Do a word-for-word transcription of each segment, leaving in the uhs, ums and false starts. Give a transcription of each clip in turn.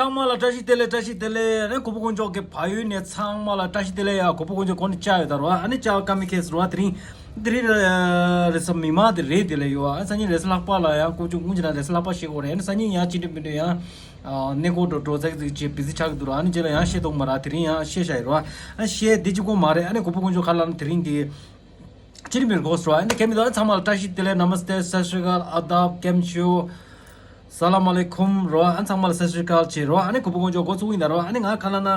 ཚང་མ་ལ་བཀྲ་ཤིས་བདེ་ལེགས། བཀྲ་ཤིས་བདེ་ལེགས། ཨ་ནི་གུས་པ་དཀོན་མཆོག་གི་བལ་ཡུལ་ནས་ཚང་མ་ལ་བཀྲ་ཤིས་བདེ་ལེགས་ཡ། གུས་པ་དཀོན་མཆོག་གོ་ནི་ཅག་ཡོད་ད་རོ། ཨ་ནི་ཅག་ཀ་མི་ཁེས་རོ། དེ་རིང་དེ་རིང་རེས་གཟའ་མིག་དམར་དེ་རེད། དེ་ལས་ཡོད། ཨ་སང་ཉིན་རེས་གཟའ་ལྷག་པ་ལ་ཡང་དཀོན་མཆོག་དངུལ་གྱི་ན་རེས་གཟའ་ལྷག་པ་ཤེས་གོ་རེད། ཨ་ནི་སང་ཉིན་ཡང་ཅི་འདྲ་མི་འདྲ་ཡང་གནས་སྐོར་འགྲོ་འགྲོ་ཚག་ཚིག་ཅེས་བི་ཟི་ཆགས་འདུག་རོ། ཨ་ནི་རྗེས་ལ་ཡང་ཤེས་ཐུབ་མ་ར། དེ་རིང་ཡང་ཤེས་བྱ་ཡོད་རོ། ཨ་ཤེས་དེ་གཅིག་པོ་མ་རེད། ཨ་ནི་གུས་པ་དཀོན་མཆོག་ཁ་ལ་ན་དེ་རིང་དེ། ཅི་རིམ་པའི་གོ་སོ། ཨ་ནི་ཁྱེད་མི་དང་ཚང་མ་ལ་བཀྲ་ཤིས་བདེ་ལེགས། ནམ་སྟེ། སད་ཤྲི་ཀལ། ཨ་དབ། ཀེམ་ཆུ། ས་ལམ་ཨ་ལེ་ཁུམ་རོ། ཨ་ཚང་མ་ལ་སད་ཤྲི་ཀལ་བྱེད་རོ། ཨ་ནི་གུས་པ་དཀོན་མཆོག་འགོ་ཚུགས་ཡིན་ད་རོ། ཨ་ནི་ང་ཁ་ལ་ན་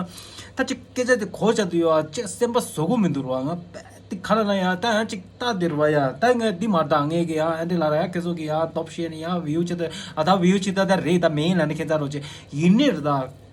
ད་ཅིག་སྐད་ཆ་དེ་གོ་བྱ་དུ་ཡོད། ཨ་ཅེ་སེམས་པ་བཟོ་གོ་མི་འདུག་རོ། ང་དཔེ་དེ་ཁ་ལ་ན་ཡ་ད་ཡང་ཅིག་ལྟ་དེ་རོ་ཡ། ད་ང་འདི་མ་ད་ངས་གི་ཡ་ཨ་འདི་ལ་ར་ཡ་ཁེ་ཚོ་གི་ཡ་སྟོབས་ཤེས་ནི་ཡ་བིའུ་ཆེ་ད། ཨ་ད་བིའུ་ཆེ་ད་ད་རེད། ད་མེད་ལ་ནི་ཁེ་ཚ་རོ་ཅེ་ཡིན་ནི་རེད། ད་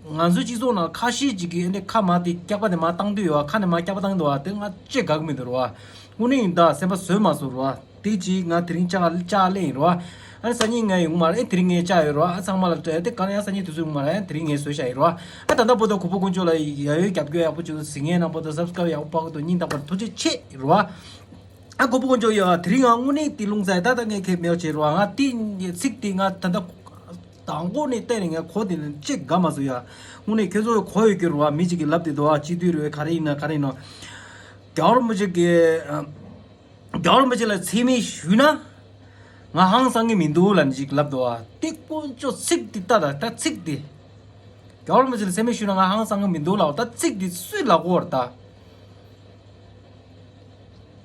ང་ཚོའི་སྤྱི་ཚོགས་ནང་ཁ་ཤས་ཅིག་གི་ཨ་འདི་ཁ་མ་དེ་སྐྱག་པ་དེ་མ་བཏང་དུ་ཡོད། ཁ་ནས་མ་སྐྱག་པ་བཏང་དུ་བ་དེ་ང་ཅེ་དགའ་གི་མི་འདུག་རོ། དངོས་གནས་ཡིན་ད། སེམས་པ་བཟོས་མ་བཟོ་རོ། དེ་ཅིག་ང་དེ་རིང་ལྕགས་ལྕགས་ལེན་ཡིན་རོ། ཨ་ནི་སང་ཉིན་ང་ཡོང་མ་རེད། དེ་རིང་ངས་ལྕགས་ཡོད་རོ། ཨ་ཚང་མ་ལ་སྤྲད་དེ་ག་ནས་ཡང་སང་ཉིན་དུས་ཚོད་ཡོང་མ་རེད། དེ་རིང་ངས་བཟོས་བཞག་ཡིན་རོ། ཨ་ད་ལྟ་བར་དུ་གུས་པ་དཀོན་མཆོག་ལ་ཡ་ཡོད་རྒྱབ་སྐྱོར་ཡག་པོ་བྱུང་། གཟིགས་མཁན་རྣམ་པ་དང་སབ་སི་ཀ་རབ་ཡག་པོ་ཕོག་གི་འདུག་སྙིང་ཐག་པ་ནས་ཐུགས་རྗེ་ཆེ་རོ། ཨ་གུས་པ་དཀོན་མཆོག་ཡ་དེ་རིང་ང་དངོས་གནས་དེ་རླུང་ཚ་ཡ། ད་ད་ངས་ཁས་མེད་བྱེད་རོ། ང་དེ་ཚིག་དེ་ང་ད་ལྟ་དང་པོ་ནས་བལྟས་ནས་ངས་གོ་དེ་ནས་ཅེ་དགའ་མ་བཟོ་ཡ། དངོས་གནས་ཁྱོད་ཚོ་གོ་ཡོད་རྒྱུ་རོ། མི་གཅིག་གིས་ལབ་དེ་འདུག་ཨ་སྤྱི་འཐུས་རེད། ག་རེ་ཡིན་ན་ག་རེ་ཡིན་ན། རྒྱལ་བ་རིན་པོ་ཆེ་གི་ཨ། རྒྱལ་བ་རིན་པོ་ཆེ་ལ་མཚན་སྨད་ཞུས་ན་ང་ཧང་སང་གི་མི་འདུག་ལབ་ནས་ཅིག་ལབ་འདུག་ཨ། དེ་དཀོན་མཆོག་ཚིག་དེ་ལྟ་ད་ད་ཚིག་དེ། རྒྱལ་བ་རིན་པོ་ཆེ་ལ་མཚན་སྨད་ཞུས་ན་ང་ཧང་སང་གི་མི་འདུག་ལབ་ད་ཚིག་དེ་སུས་ལབ་གོ་བ་རེད་ད།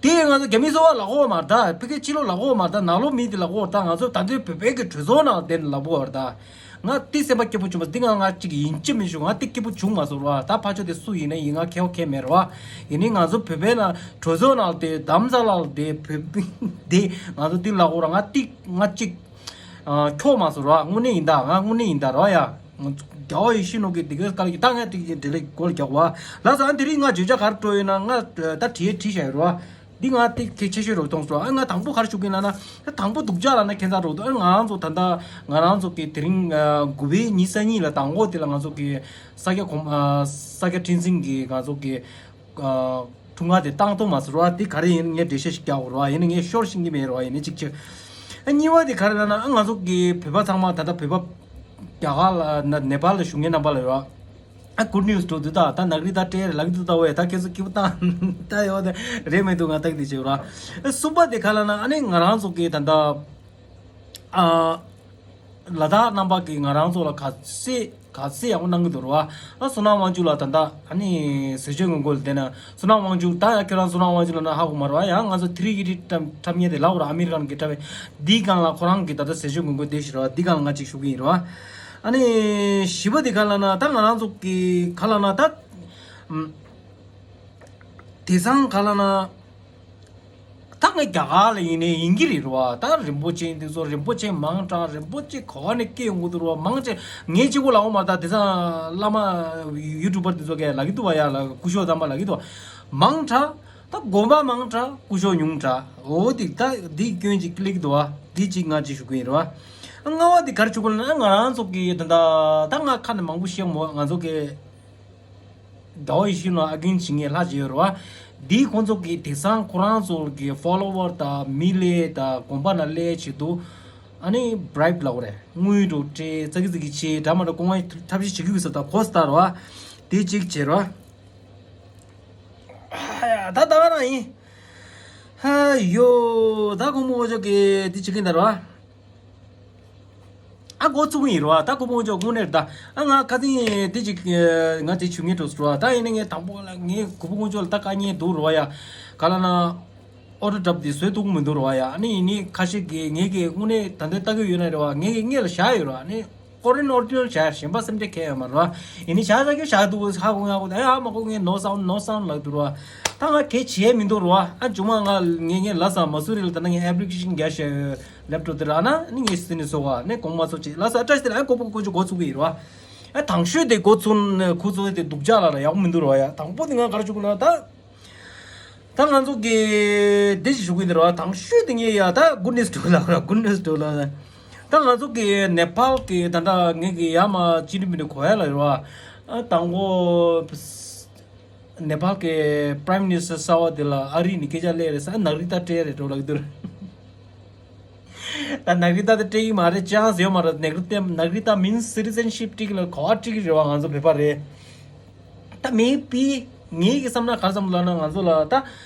དེ་ང་ཚོ་རྒྱ་མི་ཚོ་བ་ལབ་གོ་བ་མ་རེད་ད། ཕ་གི་ཕྱི་ལོགས་ལབ་གོ་བ་མ་རེད་ད། ནང་ལོགས་མི་དེ་ལབ་གོ་བ་རེད་ད། ང་ཚོ་ད་ལྟའི་བོད་པའི་གི་གྲོས་ཚོགས་ནང་བསྡད་ནས་ལབ་གོ་བ་རེད་ད། ང་དེ་སེམས་པ་སྐྱིད་པོ་བྱུང་མ་སོང་། འདི་ང་ང་གཅིག་ཡིན་གཅིག་མིན་ཞུ། ང་དེ་སྐྱིད་པོ་བྱུང་མ་སོང་རོ། ད་ཕར་ཕྱོགས་དེ་སུ་ཡིན་ན་ཡིན། ང་ཁེ་བ་ཁེ་མེད་རོ། ཡིན་ནའི་ང་ཚོ་བོད་པའི་ནང་གྲོས་ཚོགས་ནང་དེ་དམ་ས་ལ་དེ་བོད་པའི་དེ་ང་ཚོ་དེ་ལབ་གོ་ར། ང་དེ་ང་གཅིག་ཨ་འཁྱོག་མ་སོང་རོ། དངོས་གནས་ཡིན་ད། ང་དངོས་གནས་ཡིན་ད་རོ་ཡ། རྒྱལ་བ་ཡིད་བཞིན་ནོར་བུའི་འདི་གའི་སྐལ་གྱི་ད་ངས་དེ་འབྲེལ་ལེ་སྒོ་ལ་རྒྱག་བ། ལགས་སོ། ཨ་འདི་རིང་ང་བརྗོད་བྱ་ག་རེ་སྤྲོ་ཡོད་ན་ང་ད་བྲིས་བྲིས་བཞག་ཡོད་རོ། འདི་ང་དེ་གལ་ཆེ་ཤོས་རུ་མཐོང་སོང་། ཨ་ང་དང་པོ་ག་རེ་ཞུ་གི་ཡིན་ལབ་ན། དང་པོ་སྡུག་ཅག་ལབ་ན་ཁྱད་མཚར་རུ་འདུག་ཨ་ང་རང་ཚོ་ད་ལྟ་ང་རང་ཚོ་གི་དེ་རིང་ཨ་དགུ་པའི་ཉི་ཤུ་རྩ་གཉིས་ལ་དང་པོ་དེ་ལ་ང་ཚོ་གི་ས་སྐྱ་གོང་ཨ་ས་སྐྱ་ཁྲི་འཛིན་གི་ང་ཚོ་གི་ཨ་འཁྲུངས་སྐར་དེ་བཏང་ཐུབ་མ་སོང་རོ། དེ་ག་རེ་ཡིན་ངས་འགྲེལ་བཤད་ཞིག་རྒྱག་དགོས་རོ། ཡིན་ན་ངས་ཤོར་ཤེས་ཀྱི་མེད་རོ། ཡིན་ན་གཅིག་བྱས། ཨ་གཉིས་པ་དེ་ག་རེ་ལབ་ན། ཨ་ང་ཚོ་གི་བོད་པ་ཚང་མ་ད་ལྟ་བོད་པ་རྒྱ་གར་ལ་ན་ནེ་པཱལ་ལ་བཞུགས་མཁན་རྣམ་པ་ལ་ཡོད། ཨ་གུཌ་ནིའུ་སི་འགྲོ་དུས་ད་ད་ནག་རི་ད་སྤྲད་རེད་ལབ་ཀྱི་འདུག་ད་འོ་ཡ་ད་ཁྱེད་ཚོ་སྐྱིད་པོ་བཏང་ད་ཡོད་ད་རེད་མི་འདུག་ང་ལྟ་གི་དེ་བྱེད་ར། ཨ་གསུམ་པ་དེ་ག་ལབ་ན། ཨ་ནི་ང་རང་ཚོ་གི་ད་ལྟ་ཨ་ལ་དྭགས་རྣམ་པ་གི་ང་རང་ཚོ་ལ་ག་ཚད་ག་ཚད་ཡག་པོ་གནང་གི་འདུག་ར། ཨ་བསོད་ནམས་དབང་ཕྱུག་ལ་ད་ལྟ་ཨ་ནི་ཟས་སྤྱོད་ངོ་རྒོལ་དེ་ན་བསོད་ནམས་དབང་ཕྱུག་ད་ཡ་ཁྱོད་རང་བསོད་ནམས་དབང་ཕྱུག་ལབ་ན་ཧ་གོ་མ་ར་བ། ཡང་ང་ཚོ་ཐི་རི་ཀི་རི་འཁྲབ་མཁན་དེ་ལབ་ར། ཨ་མི་རི་ཀན་གི་འཁྲབ་པའི་འདིའི་སྒང་ལ་ཁོ་རང་གི་ད་ལྟ་ཟས་སྤྱོད་ངོ་རྒོལ་དེ་ཞིག་ར། འདིའི་སྒང་ལ་ང་ཅིག་ཞུ་གི་ཡིན་ར། ཨ་ནི་བཞི་པ་དེ་ག་ལབ་ན། ད་ང་རང་ཚོ་གི་ག་ལབ་ན་ད་ཨམ་དེང་སང་ག་ལབ་ན། ད་ངས་རྒྱ་གར་ལ་ཡིན་ནའི་ཡིན་གྱི་རེད་རོ། ད་རིན་པོ་ཆེ་འདི་ཚོ་རིན་པོ་ཆེ་མང་དྲགས། རིན་པོ་ཆེ་ག་བ་ནས་སྐྱེས་ཡོང་གི་འདུག་རོ། མང་ཆེ་ངས་གཅིག་པོ་ལབ་ཡོད་མ་རེད། ད་དེང་སང་བླ་མ་ཡུ་ཊུབ་པར་འདི་ཚོ་གས་ལབ་ཀྱི་འདུག་བ། ཡ་ལ་སྐུ་ཞབས་དམ་པ་ལབ་ཀྱི་འདུག་བ། མང་དྲགས། ད་དགོན་པ་མང་དྲགས། སྐུ་ཞབས་ཉུང་དྲགས། འོ་དེ་ད་འདི་སྐྱོན་ཅིག་སླེབས་ཀྱི་འདུག་བ། འདི་གཅིག་ང་གཅིག་ཞུ་གི་ཡིན་རོ། ལྔ་པ་འདི་ག་རེ་ཞུ་དགོས་ལབ་ན། ང་རང་ཚོ་གི་ད་ད་ད་ང་ཁ་ནས་མང་པོ་བཤད་མོ། ང་ཚོ་གི་ཟླ་བ་ཡེ་ཤེས་ལ་ཨ་རྒན་བྱེད་མཁན་ལྷ་ཅིག་ཡོད་རེད་བ། འདིས་ཁོང་ཚོ་གི་དེང་སང་ཁོ་རང་ཚོ་གི་ཕོ་ལོ་ཝར་དང་མི་སླེབས་དང་དགོན་པ་ནང་སླེབས་ཆེད་དུ་ཨ་ནི་བྷི་རའིབ་ལབ་དགོས་རེད། དངུལ་འགྲོ་སྤྲད་ཙག་གི་ཙིག་གི་བྱེད་འདྲ་མ་འདྲ་སྐུ་ངལ་ཐབས་ཤེས་བྱེད་ཀྱི་ཡོད་ས་དང་གོ་ས་ལྟར་བ། དེ་གཅིག་བྱེད་རོགས། ད་ད་ག་རང་ཡིན། ཧ་ཡོ། ད་ཁོང་མོ་འོ་ཅོག་གི་དེ་བྱེད་ཀྱི་འདར་བ། ཨ་འགོ་ཚུགས་ཡིན་རོ། ད་ཁོ་བོ་ཅོག་དངོས་གནས་རེད་ད། ཨ་ང་ཁ་སང་དེ་ཅིག་ང་དེ་བྱུང་ངེས་འགྲོ་སོང་རོ། ད་ཡིན་ན་ངས་དང་པོ་ལ་ངས་ཁོ་བོ་ཅོག་ལ་ད་དཀའ་ངལ་འདུག་རོ་ཡ། ག་ལ་ན་ཨོ་ཏོ་གྲབས་དེ་བཟོས་ཐུབ་མི་འདུག་རོ་ཡ། ཨ་ནི་ཡིན་ནི་ཁ་ཤས་ཀྱིས་ངས་ཀྱི་དངོས་གནས་ད་འདོད་ལྟ་གི་ཡོད་ན་རེད་བ། ངས་ཀྱི་སྔས་ལ་བཞག་ཡོད་རོ། ཨ་ནི་ཨོ་རི་ནོ་ཨོ་རི་ཇི་ནལ་བཞག་ཡོད། གཞན་པ་སེམས་ཁྲལ་ཁེལ་ཡོད་མ་རོ། ཡིན་ནི་བཞག་ས་ཀྱི་བཞག་འདུག་ཧ་གོ་ང་གོ་ད་ཡ་མ་གོ་ངས་ནོ་སའུན་ཌི་ནོ་སའུན་ཌི་ལབ་འདུག་རོ། ད་ང་གལ་བྱེད་མི་འདུག་རོ། ཨ་ཇུ་མ་ང་ངས་ངས་ལ་ས་མ་སུ་རི་ལ་ད་ན་ངས་ཨེབ་ལི་ཀེ་ཤན་རྒྱག་བཞག་ཡོད། ལེབ་ཊོབ་དེ་རག་ན་ནི་ངས་སི་ནི་སོ་བ་ནས་གོང་མ་སོ་ཅིག་ལ་ས་བཀྲ་ཤིས་བདེ་ལེགས། ཨ་ཁོ་བོ་ཁོ་ཅིག་འགོ་ཚུགས་ཀྱི་ཡིན་རོ། ཨ་དང་ཤོས་དེ་འགོ་ཚུགས་ནས་ཁོ་ཚོ་དེ་སྡུག་ཅག་ལ་ལ་ཡག་པོ་མི་འདུག་རོ་ཡ། དང་པོ་དེ་ང་ག་རེ་ཞུ་དགོས་ན་ད། ད་ང་ཚོ་གི་དེ་ཞིག་ཞུ་གི་ཡིན་རོ། དང་ཤོས་དེ་ངས་ཡ་ད་གུ་ནིས་ཌོ་ལ་རོ། གུ་ནིས་ཌོ་ལ། ད་ང་ཚོ་གི་ནེ་པཱལ་གི་ད་ད་ངས་གི་ཡ་མ་ཅི་འདྲ་མི་འདྲ་གོ་ཡ་ལ་རོ། ཨ་དང་པོ། ནེ་པཱལ་གི་Prime Minister གསར་བ་དེ་ལ་ཨ་རི་ནས་སྐད་ཆ་སླེབས་རེད་ཟེར། ནག་རིགས་ད་སྤྲད་རེད་འགྲོ་ལབ་ཀྱི་འདུག་ད་ནག་རི་ཏ་དེ་སྤྲད་ཀྱི་མ་རེད། ཅང་ཡོད་མ་རེད། ནག་རི་ཏ་ནག་རི་ཏ་མིན་སི་ཊི་ཟན་ཤིབ་སྤྲད་ཀྱི་ལ་ག་བ་སྤྲད་ཀྱི་རེད་བ། ང་ཚོ་བོད་པ་རེད། ད་མེད་པའི་ངེད་ཀྱི་བསམ་ན་ག་རེ་བསམ་ལབ་ན། ང་ཚོ་ལ་ད་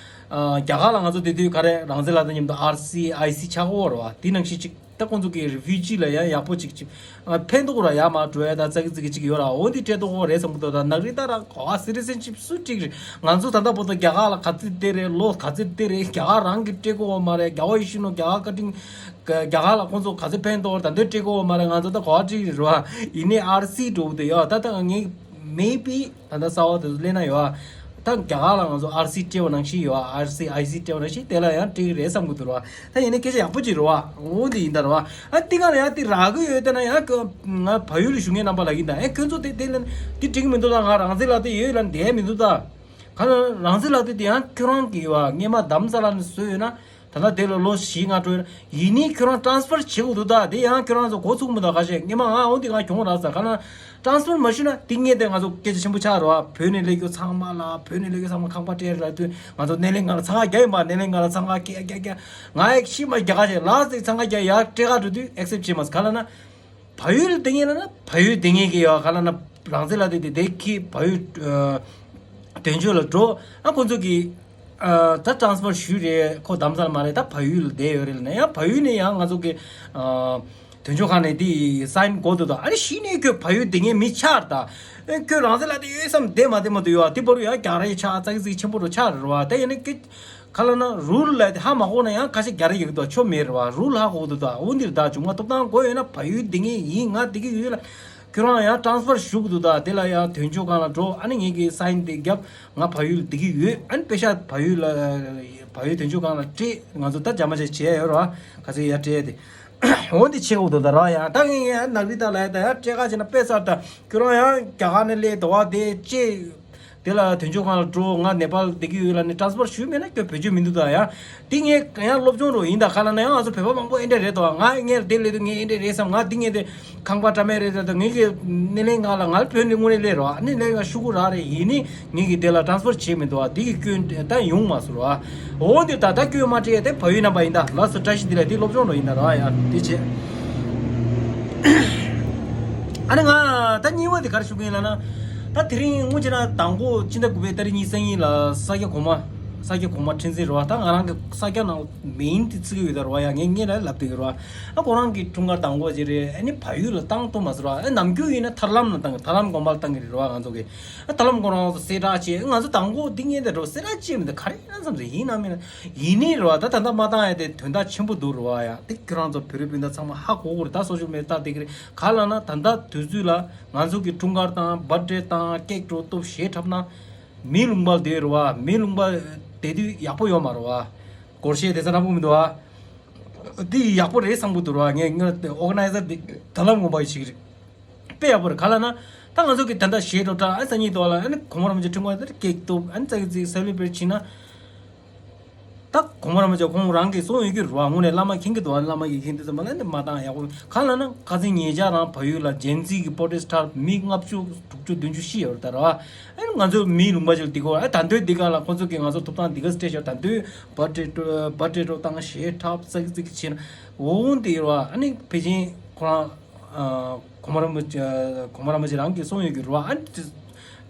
རྒྱ་གར་ལ་ང་ཚོ་དེ་དུས་ག་རེ་རང་བཙན་ལག་དེབ་མཉམ་དུ་ཨར་སི་ཨའི་སི་ཆགས་ཀྱི་ཡོད་རེད་བ། དེ་ནང་བཞིན་ཅིག་ད་ཁོང་ཚོ་གི་རི་ཕིའུ་ཇི་ལ་ཡང་ཡག་པོ་ཅིག་ཅིག་ཕན་ཐོགས་ར་ཡ་མ་འགྲོ་ཡ་ད་ཙག་གི་ཙིག་གི་ཅིག་ཡོད་ར། འོ་འདི་སྤྲད་ཐུབ་ཀྱི་རེད་བསམ་གི་འདུག་ད་ནག་རི་ཏ་ར་ག་བ་སི་ཊི་ཟན་ཤིབ་སུ་སྤྲད་ཀྱི་རེད། ང་ཚོ་ད་ལྟ་བར་དུ་རྒྱ་གར་ལ་ག་ཚོད་བསྡད་རེད། ལོ་ག་ཚོད་བསྡད་རེད། རྒྱ་གར་རང་གིས་སྤྲད་ཀྱི་ཡོད་མ་རེད། རྒྱ་གར་ཡེ་ཤེས་ནོར་རྒྱ་གར་བཀའ་དྲིན་རྒྱ་གར་ལ་ཁོང་ཚོ་ག་ཚོད་ཕན་ཐོགས་ད་འདོད་སྤྲད་ཀྱི་ཡོད་མ་རེད། ང་ཚོ་ད་ག་བ་སྤྲད་ཀྱི་རེད་བ། ཡིན་ནའི་ཨར་སི་འགྲོ་གི་འདུག་ཡ། ད་ད་ངས་མེད་པའི་ད་ལྟ་གསར་པ་དེ་ཚོ་སླེབས་ན་ཡོད་ཨ། ད་རྒྱ་གར་ལ་ང་ཚོ་ཨར་སི་སྤྲད་པ་ནང་བཞིན་ཡོད་ཨ། ཨར་སི་ཨའི་སི་སྤྲད་པ་ནང་བཞིན་དེ་ལ་ཡང་སྤྲད་ཀྱི་རེད་བསམ་གི་འདུག་ར། ད་ཡིན་ནའི་སྐད་ཆ་ཡག་པོ་ཅིག་རེད་བ། འོ་འདི་ཡིན་ད་རེད་བ། ཨ་འདི་ག་ལ་ཡང་དེ་རག་གི་ཡོད་དེ་ན་ཡང་ང་བལ་ཡུལ་ལ་བཞུགས་མཁན་རྣམ་པ་ལ་ཡིན་ད། ཨེ་ཁྱོད་ཚོ་དེ་དེ་ལ་དེ་འགྲིག་གི་མི་འདུག་ད་ང་རང་བཙན་ལག་དེབ་ཡོད་ལ་འདས་མི་འདུག་ད། ག་ལ་རང་བཙན་ལག་དེབ་དེ་ཡང་ཁྱོད་རང་གི་ཡོད་ཨ། སྔས་མ་རྡ་རམ་ས་ལ་ནས་བཟོས་ཡོད་ན། ད་ལྟ་དེ་ལ་ལོ་བཞི་ལྔ་འགྲོ་ཡོད། ཡིན་ནའི་ཁྱོད་རང་ཊ་རན་སི་ཕར་བྱེད་དགོས་འདུག་ད་དེ་ཡང་ཁྱོད་རང་ཚོ་འགོ་ཚུགས་མི་འདུག་ཁ་ཤས་སྔས་མ་ང་འོ་འདི་ང་གྱོང་རག་ས་ག་ལ་ཊ་རན་སི་ཕར་མ་ཞུས་ན་དེ་ངས་དེ་ང་ཚོ་སྐད་ཆ་ཆེན་པོ་ཆགས་རེད་བ། བོད་ནས་སླེབས་རྒྱུ་ཚང་མ་ལ་བོད་ནས་སླེབས་རྒྱུ་ཚང་མ་ཁང་པ་སྤྲད་ར་དུས་ང་ཚོ་སྣེ་ལེན་ཁང་ལ་འཚང་ཁ་རྒྱག་ཡིན་པ། སྣེ་ལེན་ཁང་ལ་འཚང་ཁ་རྒྱག་རྒྱག་རྒྱག་ང་ཡག་ཤི་མ་རྒྱག་ཁ་ཤས་ལ་ཟིག་འཚང་ཁ་རྒྱག་ཡག་སྤྲད་ཁ་འགྲོ་དུས་ཨེག་སེབ་བྱེད་མ་སོང་ག་ལ་ན། བལ་ཡུལ་དེ་ངེད་ལ་ན་བལ་ཡུལ་དེ་ངེད་ཀྱི་ཡོད་ག་ལ་ན་རང་བཙན་ལག་དེབ་དེ་དེ་ཁྱི་བལ་ཡུལ་ཨ་དོན་གཅོད་ལ་འགྲོ་ཨ་ཁོང་ཚོ་གི་ཨ་ད་ཊ་རན་སི་ཕར་ཞུས་རེད། ཁོ་རྡ་རམ་ས་ལ་མ་རེད། ད་བལ་ཡུལ་ལ་བསྡད་ཡོད་རེད་ལ་ན་ཡང་བལ་ཡུལ་ནས་ཡང་ང་ཚོ་གི་ཨ་དོན་གཅོད་ཁང་ནས་དེ་སའིན་དགོས་འདུག་ད་ཨ་ནི་གཞི་ནས་ཁྱོད་བལ་ཡུལ་དེ་ངེད་མི་ཆགས་ད། ཨེ་ཁྱོད་རང་བཙན་ལག་དེབ་ཡོད་བསམ་བསྡད་མ་བསྡད་མ་འདུག་ཡོད་ཨ། དེ་བར་ཡང་རྒྱ་རེ་ཆགས་ཙག་ཙིག་ཆེན་པོ་རུ་ཆགས་རེད་བ། ད་ཡིན་ན་ཁྱོད་ག་ལ་ན་རུལ་ལ་དེ་ཧ་མ་གོ་ན་ཡང་ཁ་ཤས་རྒྱ་རེ་ཡོད་འདུག་ཆོ་མེད་རེད་བ། རུལ་ཧ་གོ་འདུག་ད་འོ་འདིར་ད་བྱུང་བ་ཐོབ་ཐང་དགོས་ཡོད་ན་བལ་ཡུལ་དེ་ངེད་ཡིན། ང་དེ་གི་ཡོད་ལ་ཁྱོད་རང་ཡང་ཊ་རན་སི་ཕར་ཞུ་གི་འདུག་ད་དེ་ལ་ཡང་དོན་གཅོད་ཁང་ལ་འགྲོ་ཨ་ནི་ངེད་ཀྱི་སའིན་དེ་རྒྱབ་ང་བལ་ཡུལ་དེ་གི་ཡོད་ཨ་ནི་པེ་ཤག་བལ་ཡུལ་ལ་བལ་ཡུལ་དོན་གཅོད་ཁང་ལ་སྤྲད་ང་ཚོ་ད་རྒྱ་མ་ཆ་བྱས་ཡོད་རེད་བ། ག་ཚོད་ཡར་སྤྲད་དེ། འོ་འདི་བྱེད་དགོས་འདུག་ད་ར་ཡང་ད་ངས་ཡང་ནག་རི་ད་ལ་ཡ་ད་ཡང་སྤྲད་ཁ་བྱས་ན་དཔེ་གསར་ད་ཁྱོད་རང་ཡང་རྒྱ་གར་ནས་སླེབས་དོ་བ་དེ་ཅེ། དེ་ལ་དོན་གཅོད་ཁང་ལ་འགྲོ་ང་ནེ་པཱལ་བསྡད་ཀྱི་ཡོད་ལ་ནི་ཊ་རན་སི་ཕར་ཞུས་མེད་ན་ཁྱོད་བེད་སྤྱོད་མི་འདུག་ད་ཡང་། འདི་ངས་ཡང་སློབ་སྦྱོང་རོགས་ཡིན་ད་ག་ལ་ན་ཡང་ང་ཚོ་བོད་པ་མང་པོ་ཨེ་འདྲ་རེད་དོ་ང་ངས་དེ་སླེབས་དུས་ངས་ཨེ་འདྲ་རེད་བསམ་ང་འདི་ངས་དེ་ཁང་པ་འདྲ་མེད་རེད་ད་ངས་ཀྱི་སྣེ་ལེན་ཁང་ལ་ང་ལ་བོད་ནས་དངོས་གནས་སླེབས་རོགས་ཨ་ནི་སླེབས་ཡང་ཤུ་གུ་རག་རེད་ཡིན་ནི། ངེད་ཀྱིས་དེ་ལ་ཊ་རན་སི་ཕར་བྱེད་མི་འདུག་བ། དེ་གི་སྐྱོན་ད་ཡོང་མ་སོང་ར། འོ་འདི་ད་ལྟ་སྐྱོན་མ་སྤྲད་དེ་བལ་ཡུལ་རྣམ་པ་ཡིན་ད་ལགས་སོ། བཀྲ་ཤིས་བདེ་ལེགས་དེ་སློབ་སྦྱོང་རོགས་ཡིན་ད་ར་ཡ་དེ་བྱེད། ཨ་ནི་ང་ད་གཉིས་པ་དེ་ག་རེ་ཞུ་གི་ཡིན་ལབ་ན། ད་དེ་རིང་སྔོན་ཆད་ན་དང་པོ་སྤྱི་ཟླ་དགུ་པའི་ཏ་རིག་གཉིས་སང་ཉིན་ལ་ས་སྐྱ་གོང་མ་ས་སྐྱ་གོང་མ་ཁྲི་འཛིན་རེད་བ། ད་ང་རང་གི་ས་སྐྱ་ནང་མེ་ཡིན་དེ་བརྩི་གི་ཡོད་ད་ར་བ་ཡ། ངས་ངས་ལ་ལབ་དེ་གི་ར་བ། ཨ་ཁོ་རང་གི་འཁྲུངས་སྐར་དང་པོ་ཅིག་རེད། ཨ་ནི་བལ་ཡུལ་ལ་བཏང་ཐུབ་མ་སོང་ར། ཨ་ནམ་རྒྱུན་ཡིན་ན་ཐར་ལམ་ན་བཏང་གི་ཐར་ལམ་དགོན་པ་ལ་བཏང་གི་རེད་ར་བ། ང་ཚོ་གི་ཨ་ཐར་ལམ་ཁོ་རང་ཚོ་གསལ་བསྒྲགས་བྱས། ང་ཚོ་དང་པོ་འདི་ངས་འདི་འགྲོ་གསལ་བསྒྲགས་བྱས་མི་འདུག་ག་རེ་ཡིན་ན་བསམ་ཚེ་ཡིན་ན་མིན་ན་ཡིན་ནི་རེད་བ། ད་ད་ལྟ་མ་བཏང་ཡ་དེ་དོན་དག་ཆེན་པོ་འདུག་རེད་བ་ཡ། དེ་ཁྱོད་རང་ཚོ་བོད་རིགས་སྤུན་ཟླ་ཚང་མ་ཧ་གོ་གོ་རེད། ད་སོ་ཤལ་མི་ཌི་ཡ་ལྟ་བསྡད་ཀྱི་རེད། ག་ལབ་ན་ད་ལྟ་དུས་ཚོད་ལ་ང་ཚོ་གི་འཁྲུངས་སྐར་དང་བར་ཐི་ཌེ་དང་ཀེག་འགྲོ་སྟོབས་ཞེ་འཁྲབ་ན་མེ་ལུང་པ་བསྡད་རེད་བ། མེ་ལུང་པ་བསྡད་དུས་ཡག་པོ་ཡོད་མ་རེད་བ། སྒོར་གཞས་དེ་ཚོ་སྣ་ཁུག་མི་འདུག་བ། འདི་ཡག་པོ་རེད་བསམ་གི་འདུག་ར། ངས་ངས་ཨོ་ག་ནའི་ཛར་འདི་ད་ལམ་ངོ་མ་ཡི་ཞིག་རེད། དཔེ་ཡག་པོ་རེད། ག་ལབ་ན་ད་ང་ཚོ་གི་ད་ལྟ་གཞས་འགྲོ་གྲ་ཨ་སང་ཉིན་དོ་ལ་ཨ་ནི་གོང་མ་རིན་པོ་ཆེ་འཁྲུངས་སྐར་དེར་ཀེག་གཏུབ་ཨ་ནི་ཙག་གི་ཙིག་སེ་ལེ་བྷི་རེ་ཊི་བྱེད་ན། ད་གོང་མ་རིན་པོ་ཆེ་ཁོང་རང་གིས་གསུངས་ཡོད་ཀྱི་རེད་བ། དངོས་གནས་བླ་མ་མཁྱེན་གྱི་འདུག་ཨ་ནི་བླ་མ་གིས་མཁྱེན་དུས་ཙམ་པ་ལ་ནི་མ་བཏང་ཡག་པོ། ག་ལབ་ན་ཁ་སང་ཉེ་ཆར་རང་བལ་ཡུལ་ལ་ཇེན་ཛི་གི་པོ་ཊེ་སི་ཊར་མི་ལྔ་བཅུ་དྲུག་ཅུ་བདུན་ཅུ་ཤི་ཡོད་རེད་ད་ར་བ། ཨ་ནི་ང་ཚོ་མེ་ལུང་པ་ཅིག་འདི་གོ་ཨ་ད་དུང་འདི་ག་ལ་ཁོ་ཚོ་གིས་ང་ཚོ་ཐོབ་ཐང་འདི་ག་སྤྲད་ཤག་ད་དུང་བར་ཐི་ཌེ་བར་ཐི་ཌེ་འགྲོ་བཏང་གཞས་འཁྲབ་ཙག་གི་ཙིག་བྱེད་ན་འོ་འདི་ར་བ། ཨ་ནི་ཕལ་ཆེར་ཁོ་རང་གོང་མ་རིན་པོ་ཆེ་གོང་མ་རིན་པོ་ཆེ་རང་གིས་གསུངས་ཡོད་ཀྱི་རེད་བ། ཨ་ནི་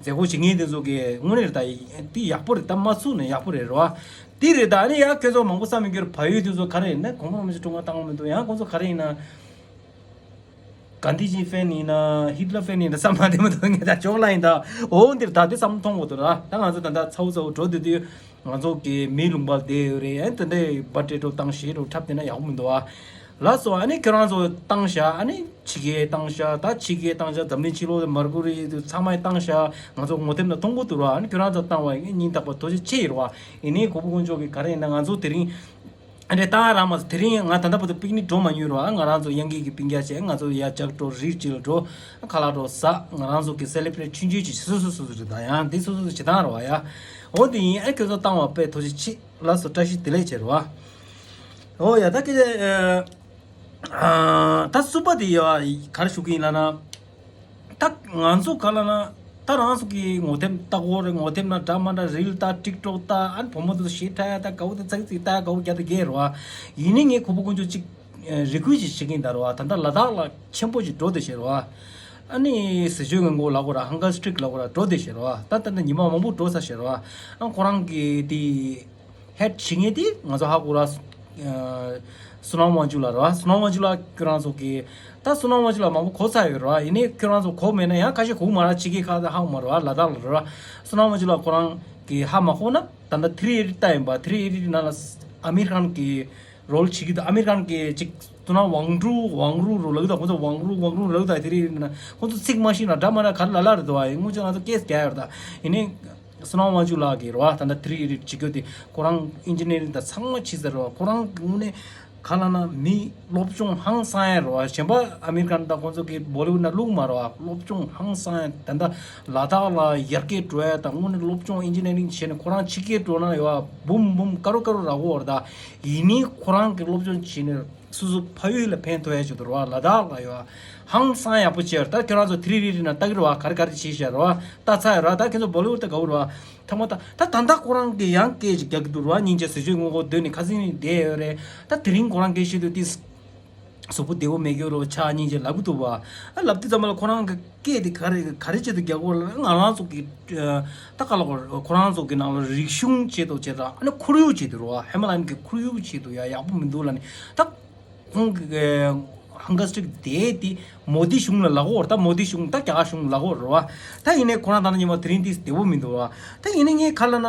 མཛད་སྒོ་བྱེད་མཁན་དེ་ཚོ་གིས་དངོས་གནས་རེད་ད་འདི་ཡག་པོ་རེད། ད་མ་ཚུགས་ན་ཡག་པོ་རེད་ར་བ། འདི་རེད་ད། ཨ་ནི་ཡང་ཁྱོད་ཚོ་མང་པོ་བསམ་ཡོད་ཀྱི་རེད། བལ་ཡུལ་དེ་ཚོ་ག་རེ་ཡིན་ན་གོང་མ་རིན་པོ་ཆེ་འཁྲུངས་སྐར་བཏང་བ་མི་འདུག་ཡང་ཁོང་ཚོ་ག་རེ་ཡིན་ན། གྷན་དྷི་ཇི་ཕེན་ཡིན་ན་ཧི་ཊི་ལར་ཕེན་ཡིན་ན་བསམ་མ་བདེ་མ་འདུག་ངས་ད་ཇོག་ལ་ཡིན་ད། འོ་འདིར་ད་དེ་བསམ་མཐོང་དགོས་འདུག་ར། ད་ང་ཚོ་ད་ད་ཚ་བོ་ཚ་བོ་འགྲོ་དུས་དུས་ང་ཚོ་གི་མེ་ལུང་པ་བསྡད་ཡོད་རེད། ཨ་ནི་དེ་འདྲའི་བར་ཐི་ཌེ་འགྲོ་བཏང་གཞས་འགྲོ་འཁྲབ་བསྡད་ན་ཡག་པོ་མི་འདུག་ཨ། ལགས་སོ། ཨ་ནི་ཁྱོད་རང་ཚོ་བཏང་ཤག་ཨ་ནི་ཕྱི་རྒྱལ་བཏང་ཤག་ད་ཕྱི་རྒྱལ་བཏང་ཤག་འཛམ་གླིང་ཕྱི་ལོགས་མར་ཁུ་རི་དུ་ཚང་མས་བཏང་ཤག་ང་ཚོ་ངོ་དེབ་ན་མཐོང་གི་འདུག་ར། ཨ་ནི་ཁྱོད་རང་ཚོ་བཏང་བ་ཡིན་སྙིང་ཐག་པ་ཐུགས་རྗེ་ཆེ་ཡོད་ར་བ། ཡིན་ནའི་གོ་བོ་དཀོན་མཆོག་གིས་ག་རེ་ཡིན་ན་ང་ཚོ་དེ་རིང་ཨ་འདྲས་བཏང་རག་མ་སོང་། དེ་རིང་ང་ད་ལྟ་བར་དུ་པིག་ནིག་འགྲོ་མ་མྱོང་ར་བ། ང་རང་ཚོ་དབྱངས་སྐྱིད་ཀྱི་སྤུན་ཀྱག་བྱས་ང་ཚོ་ཡར་ཇག་འགྲོ་རི་གཅིག་ལ་འགྲོ་ཁ་ལག་འགྲོ་ཟ། ང་རང་ཚོ་གི་སེ་ལེ་བྷི་རེ་ཊི་ཆུང་ཆུང་ཅིག་སོ་སོ་སོ་སོ་རེད། ད་ཡང་འདི་སོ་སོ་སོ་བྱེད་སྟངས་ར་བ་ཡ། འོ་འདི་ཡིན། ཨ་ཁྱོད་ཚོ་བཏང་བ་དཔེ་ཐུགས་རྗེ་ཆེ། ལགས་སོ། བཀྲ་ཤིས་བདེ་ལེགས་བྱེད་རོགས་ཨ། འོ་ཡ་ད་སྐད་ཆ་ཨ་ད་གསུམ་པ་དེ་ཡ་ག་རེ་ཞུ་གི་ཡིན་ལབ་ན། ད་ང་ཚོ་ག་ལབ་ན་ད་རང་ཚོ་གི་ངོ་དེབ་ལྟ་གོ་རེད། ངོ་དེབ་ན་འདྲ་མ་འདྲ་རིལ་ལྟ་ཊིག་ཊོག་ལྟ་ཨ་ནི་བུ་མོ་དེ་ཚོ་གཞས་འཁྲབ་ཡ་ད་དགའ་བོ་དེ་ཙག་ཙིག་ལྟ་ཡ་དགའ་བོ་རྒྱ་དེ་རྒྱས་རོགས་ཨ། ཡིན་ནའི་ངས་གོ་བོ་དཀོན་མཆོག་གཅིག་རེ་སྐུལ་ཅིག་བྱེད་ཀྱིན་ད་རེད་བ། ད་ལྟ་ལ་དྭགས་ལ་ཆེན་པོ་ཅིག་འགྲོ་བསྡད་བྱས་རེད་བ། ཨ་ནི་ཟས་སྤྱོད་སྔོན་འགོག་ལབ་དགོས་ར། ཧང་གར་སི་ཊིག་ལབ་དགོས་ར། འགྲོ་བསྡད་བྱས་རེད་བ། ད་ད་ལྟ་ཉི་མ་མང་པོ་འགྲོ་ཚར་བྱས་རེད་བ། ཨ་ཁོ་རང་གི་དེ་ཧེཌ་བྱེད་མཁན་དེ་ང་ཚོ་ཧ་གོ་ར། སོ་ནམ་དབང་ཕྱུག་ལགས་རེད་བ། སོ་ནམ་དབང་ཕྱུག་ལགས་ཁྱོད་རང་ཚོ་གི་ད་སོ་ནམ་དབང་ཕྱུག་ལགས་མང་པོ་གོ་ཚར་ཡོད་རེད་བ། ཡིན་ནའི་ཁྱོད་རང་ཚོ་གོ་མེད་ན་ཡང་ཁ་ཤས་གོ་གི་མ་རེད། ཕྱི་རྒྱལ་ཁག་ད་ཧ་གོ་མ་རེད་བ། ལ་དྭགས་ལ་རེད་བ། སོ་ནམ་དབང་ཕྱུག་ལགས་ཁོ་རང་གི་ཧ་མ་གོ་ན་ད་ལྟ་ཐི་རི་ཨི་ཌི་ཡིན་པ། ཐི་རི་ཨི་ཌི་ནང་ལ་ཨ་མིར་ཁཱན་གི་རོལ་བྱེད་ཀྱི་འདུག་ཨ་མིར་ཁཱན་གྱི་ཅིག་ཏུ་ན་ཝང་ཀྲུའུ་ཝང་ཀྲུའུ་རོ་ལབ་ཀྱི་འདུག་ཁོང་ཚོ་ཝང་ཀྲུའུ་ཝང་ཀྲུའུ་ལབ་ཀྱི་འདུག་དེ་རིང་ན་ཁོང་ཚོ་ཚིག་མ་ཤེས་ན་འདྲ་མ་འདྲ་ག་རེ་ལབ་ལབ་རེད་འདུག་བ། ཡིན་ངོ་ཅག་ང་ཚོ་སྐད་རྒྱག་ཡོད་རེད་ད། ཡིན་ནའི་སོ་ནམ་དབང་ཕྱུག་ལགས་ཀྱིས་རེད་བ། ད་ལྟ་ཐི་རི་ཨི་ཌི་བྱེད་རྒྱུ་དེ་ཁོ་རང་ཨིན་ཇི་ནི་ཡ་རིང་དང་ཚང་མ་བྱས་ཚར་རེད་བ། ཁོ་རང་གི་དངོས་གནས་ག་ལབ་ན་མི་སློབ་སྦྱོང་ཧང་སང་ཡ་རེད་བ། གཞན་པ་ཨ་མེ་རི་ཀན་དང་ཁོང་ཚོ་གི་བོ་ལི་ཝུཌ་ན་བླུགས་མ་རེད་བ། སློབ་སྦྱོང་ཧང་སང་ཡ། ད་ལྟ་ལ་དྭགས་ལ་ཡར་རྒྱས་འགྲོ་ཡ་དང་དངོས་གནས་སློབ་སྦྱོང་ཨིན་ཇི་ནི་ཡ་རིང་བྱས་ནས་ཁོ་རང་ཕྱི་རྒྱལ་འགྲོ་ན་ཡོད་བ། འབུམ་འབུམ་དཀར་པོ་དཀར་པོ་རག་གི་ཡོད་རེད་ད། ཡིན་ནའི་ཁོ་རང་གི་སློབ་སྦྱོང་བྱས་ནས་སོ་སོ་ཕ་ཡུལ་ལ་ཕན་ཐོགས་ཡ་ཆེད་དུ་རེད་བ། ལ་དྭགས་ལ་ཡོད་བ། ཧང་སང་ཡག་པོ་བྱས་རེད། ད་ཁྱོད་རང་ཚོ་ཐི་རི་རི་རི་ན་ལྟ་གི་རེད་བ། ག་རེ་ག་རེ་བྱས་བཞག་རེད་བ། ལྟ་ཚར་ཡོད་རེད་བ། ད་ཁྱོད་ཚོ་བོ་ལི་ཝུཌ་ལྟ་དགའ་བོ་རེད་བ། ཐ་མ་ད་ད་ད་ལྟ་ཁོ་རང་གི་ཡང་སྐད་ཅིག་རྒྱག་གི་འདུག་རེད་བ། སྙིང་རྗེ། ཟས་སྤྱོད་སྔོན་འགོག་སྡོད་ནས་ཁ་སང་ནས་བསྡད་ཡོད་རེད། ད་དེ་རིང་ཁོ་རང་སྐད་བཤད་དུས་ཏིས་གཟུགས་པོ་བདེ་བོ་མེད་རྒྱུ་རོ་ཆགས་སྙིང་རྗེ་ལབ་གི་འདུག་བ། ཨ་ལབ་དུས་ཙམ་པ་ལ་ཁོ་རང་གི་སྐད་དེ་ག་རེ་ག་རེ་ཆེད་དུ་རྒྱག་གི་ཡོད་ལབ་ན། ང་རང་ཚོ་གི་ད་ག་ལ་གོ་ཁོ་རང་ཚོ་གི་ནང་ལ་རིག་གཞུང་ཆེད་དུ་བྱས་ཙང་། ཨ་ནི་ཁོར་ཡུག་ཆེད་དུ་རེད་བ། ཧི་མ་ལ་ཡན་གི་ཁོར་ཡུག་ཆེད་དུ་ཡ་ཡག་པོ་མི་འདུག་ལབ་ནས། ད་ཁོང་གི་ཧང་གར་སི་ཊིག་དེ་དེ་མོ་དི་གཞུང་ལ་ལབ་གི་ཡོད་རེད། ད་མོ་དི་གཞུང་ད་རྒྱ་གར་གཞུང་ལ་ལབ་གི་ཡོད་རེད་བ། ད་ཡིན་ནའི་ཁོ་རང་ད་ནི་ཉི་མ་དེ་རིང་དེ་བདེ་བོ་མི་འདུག་བ། ད་ཡིན་ནའི་ངས་ག་ལབ་ན།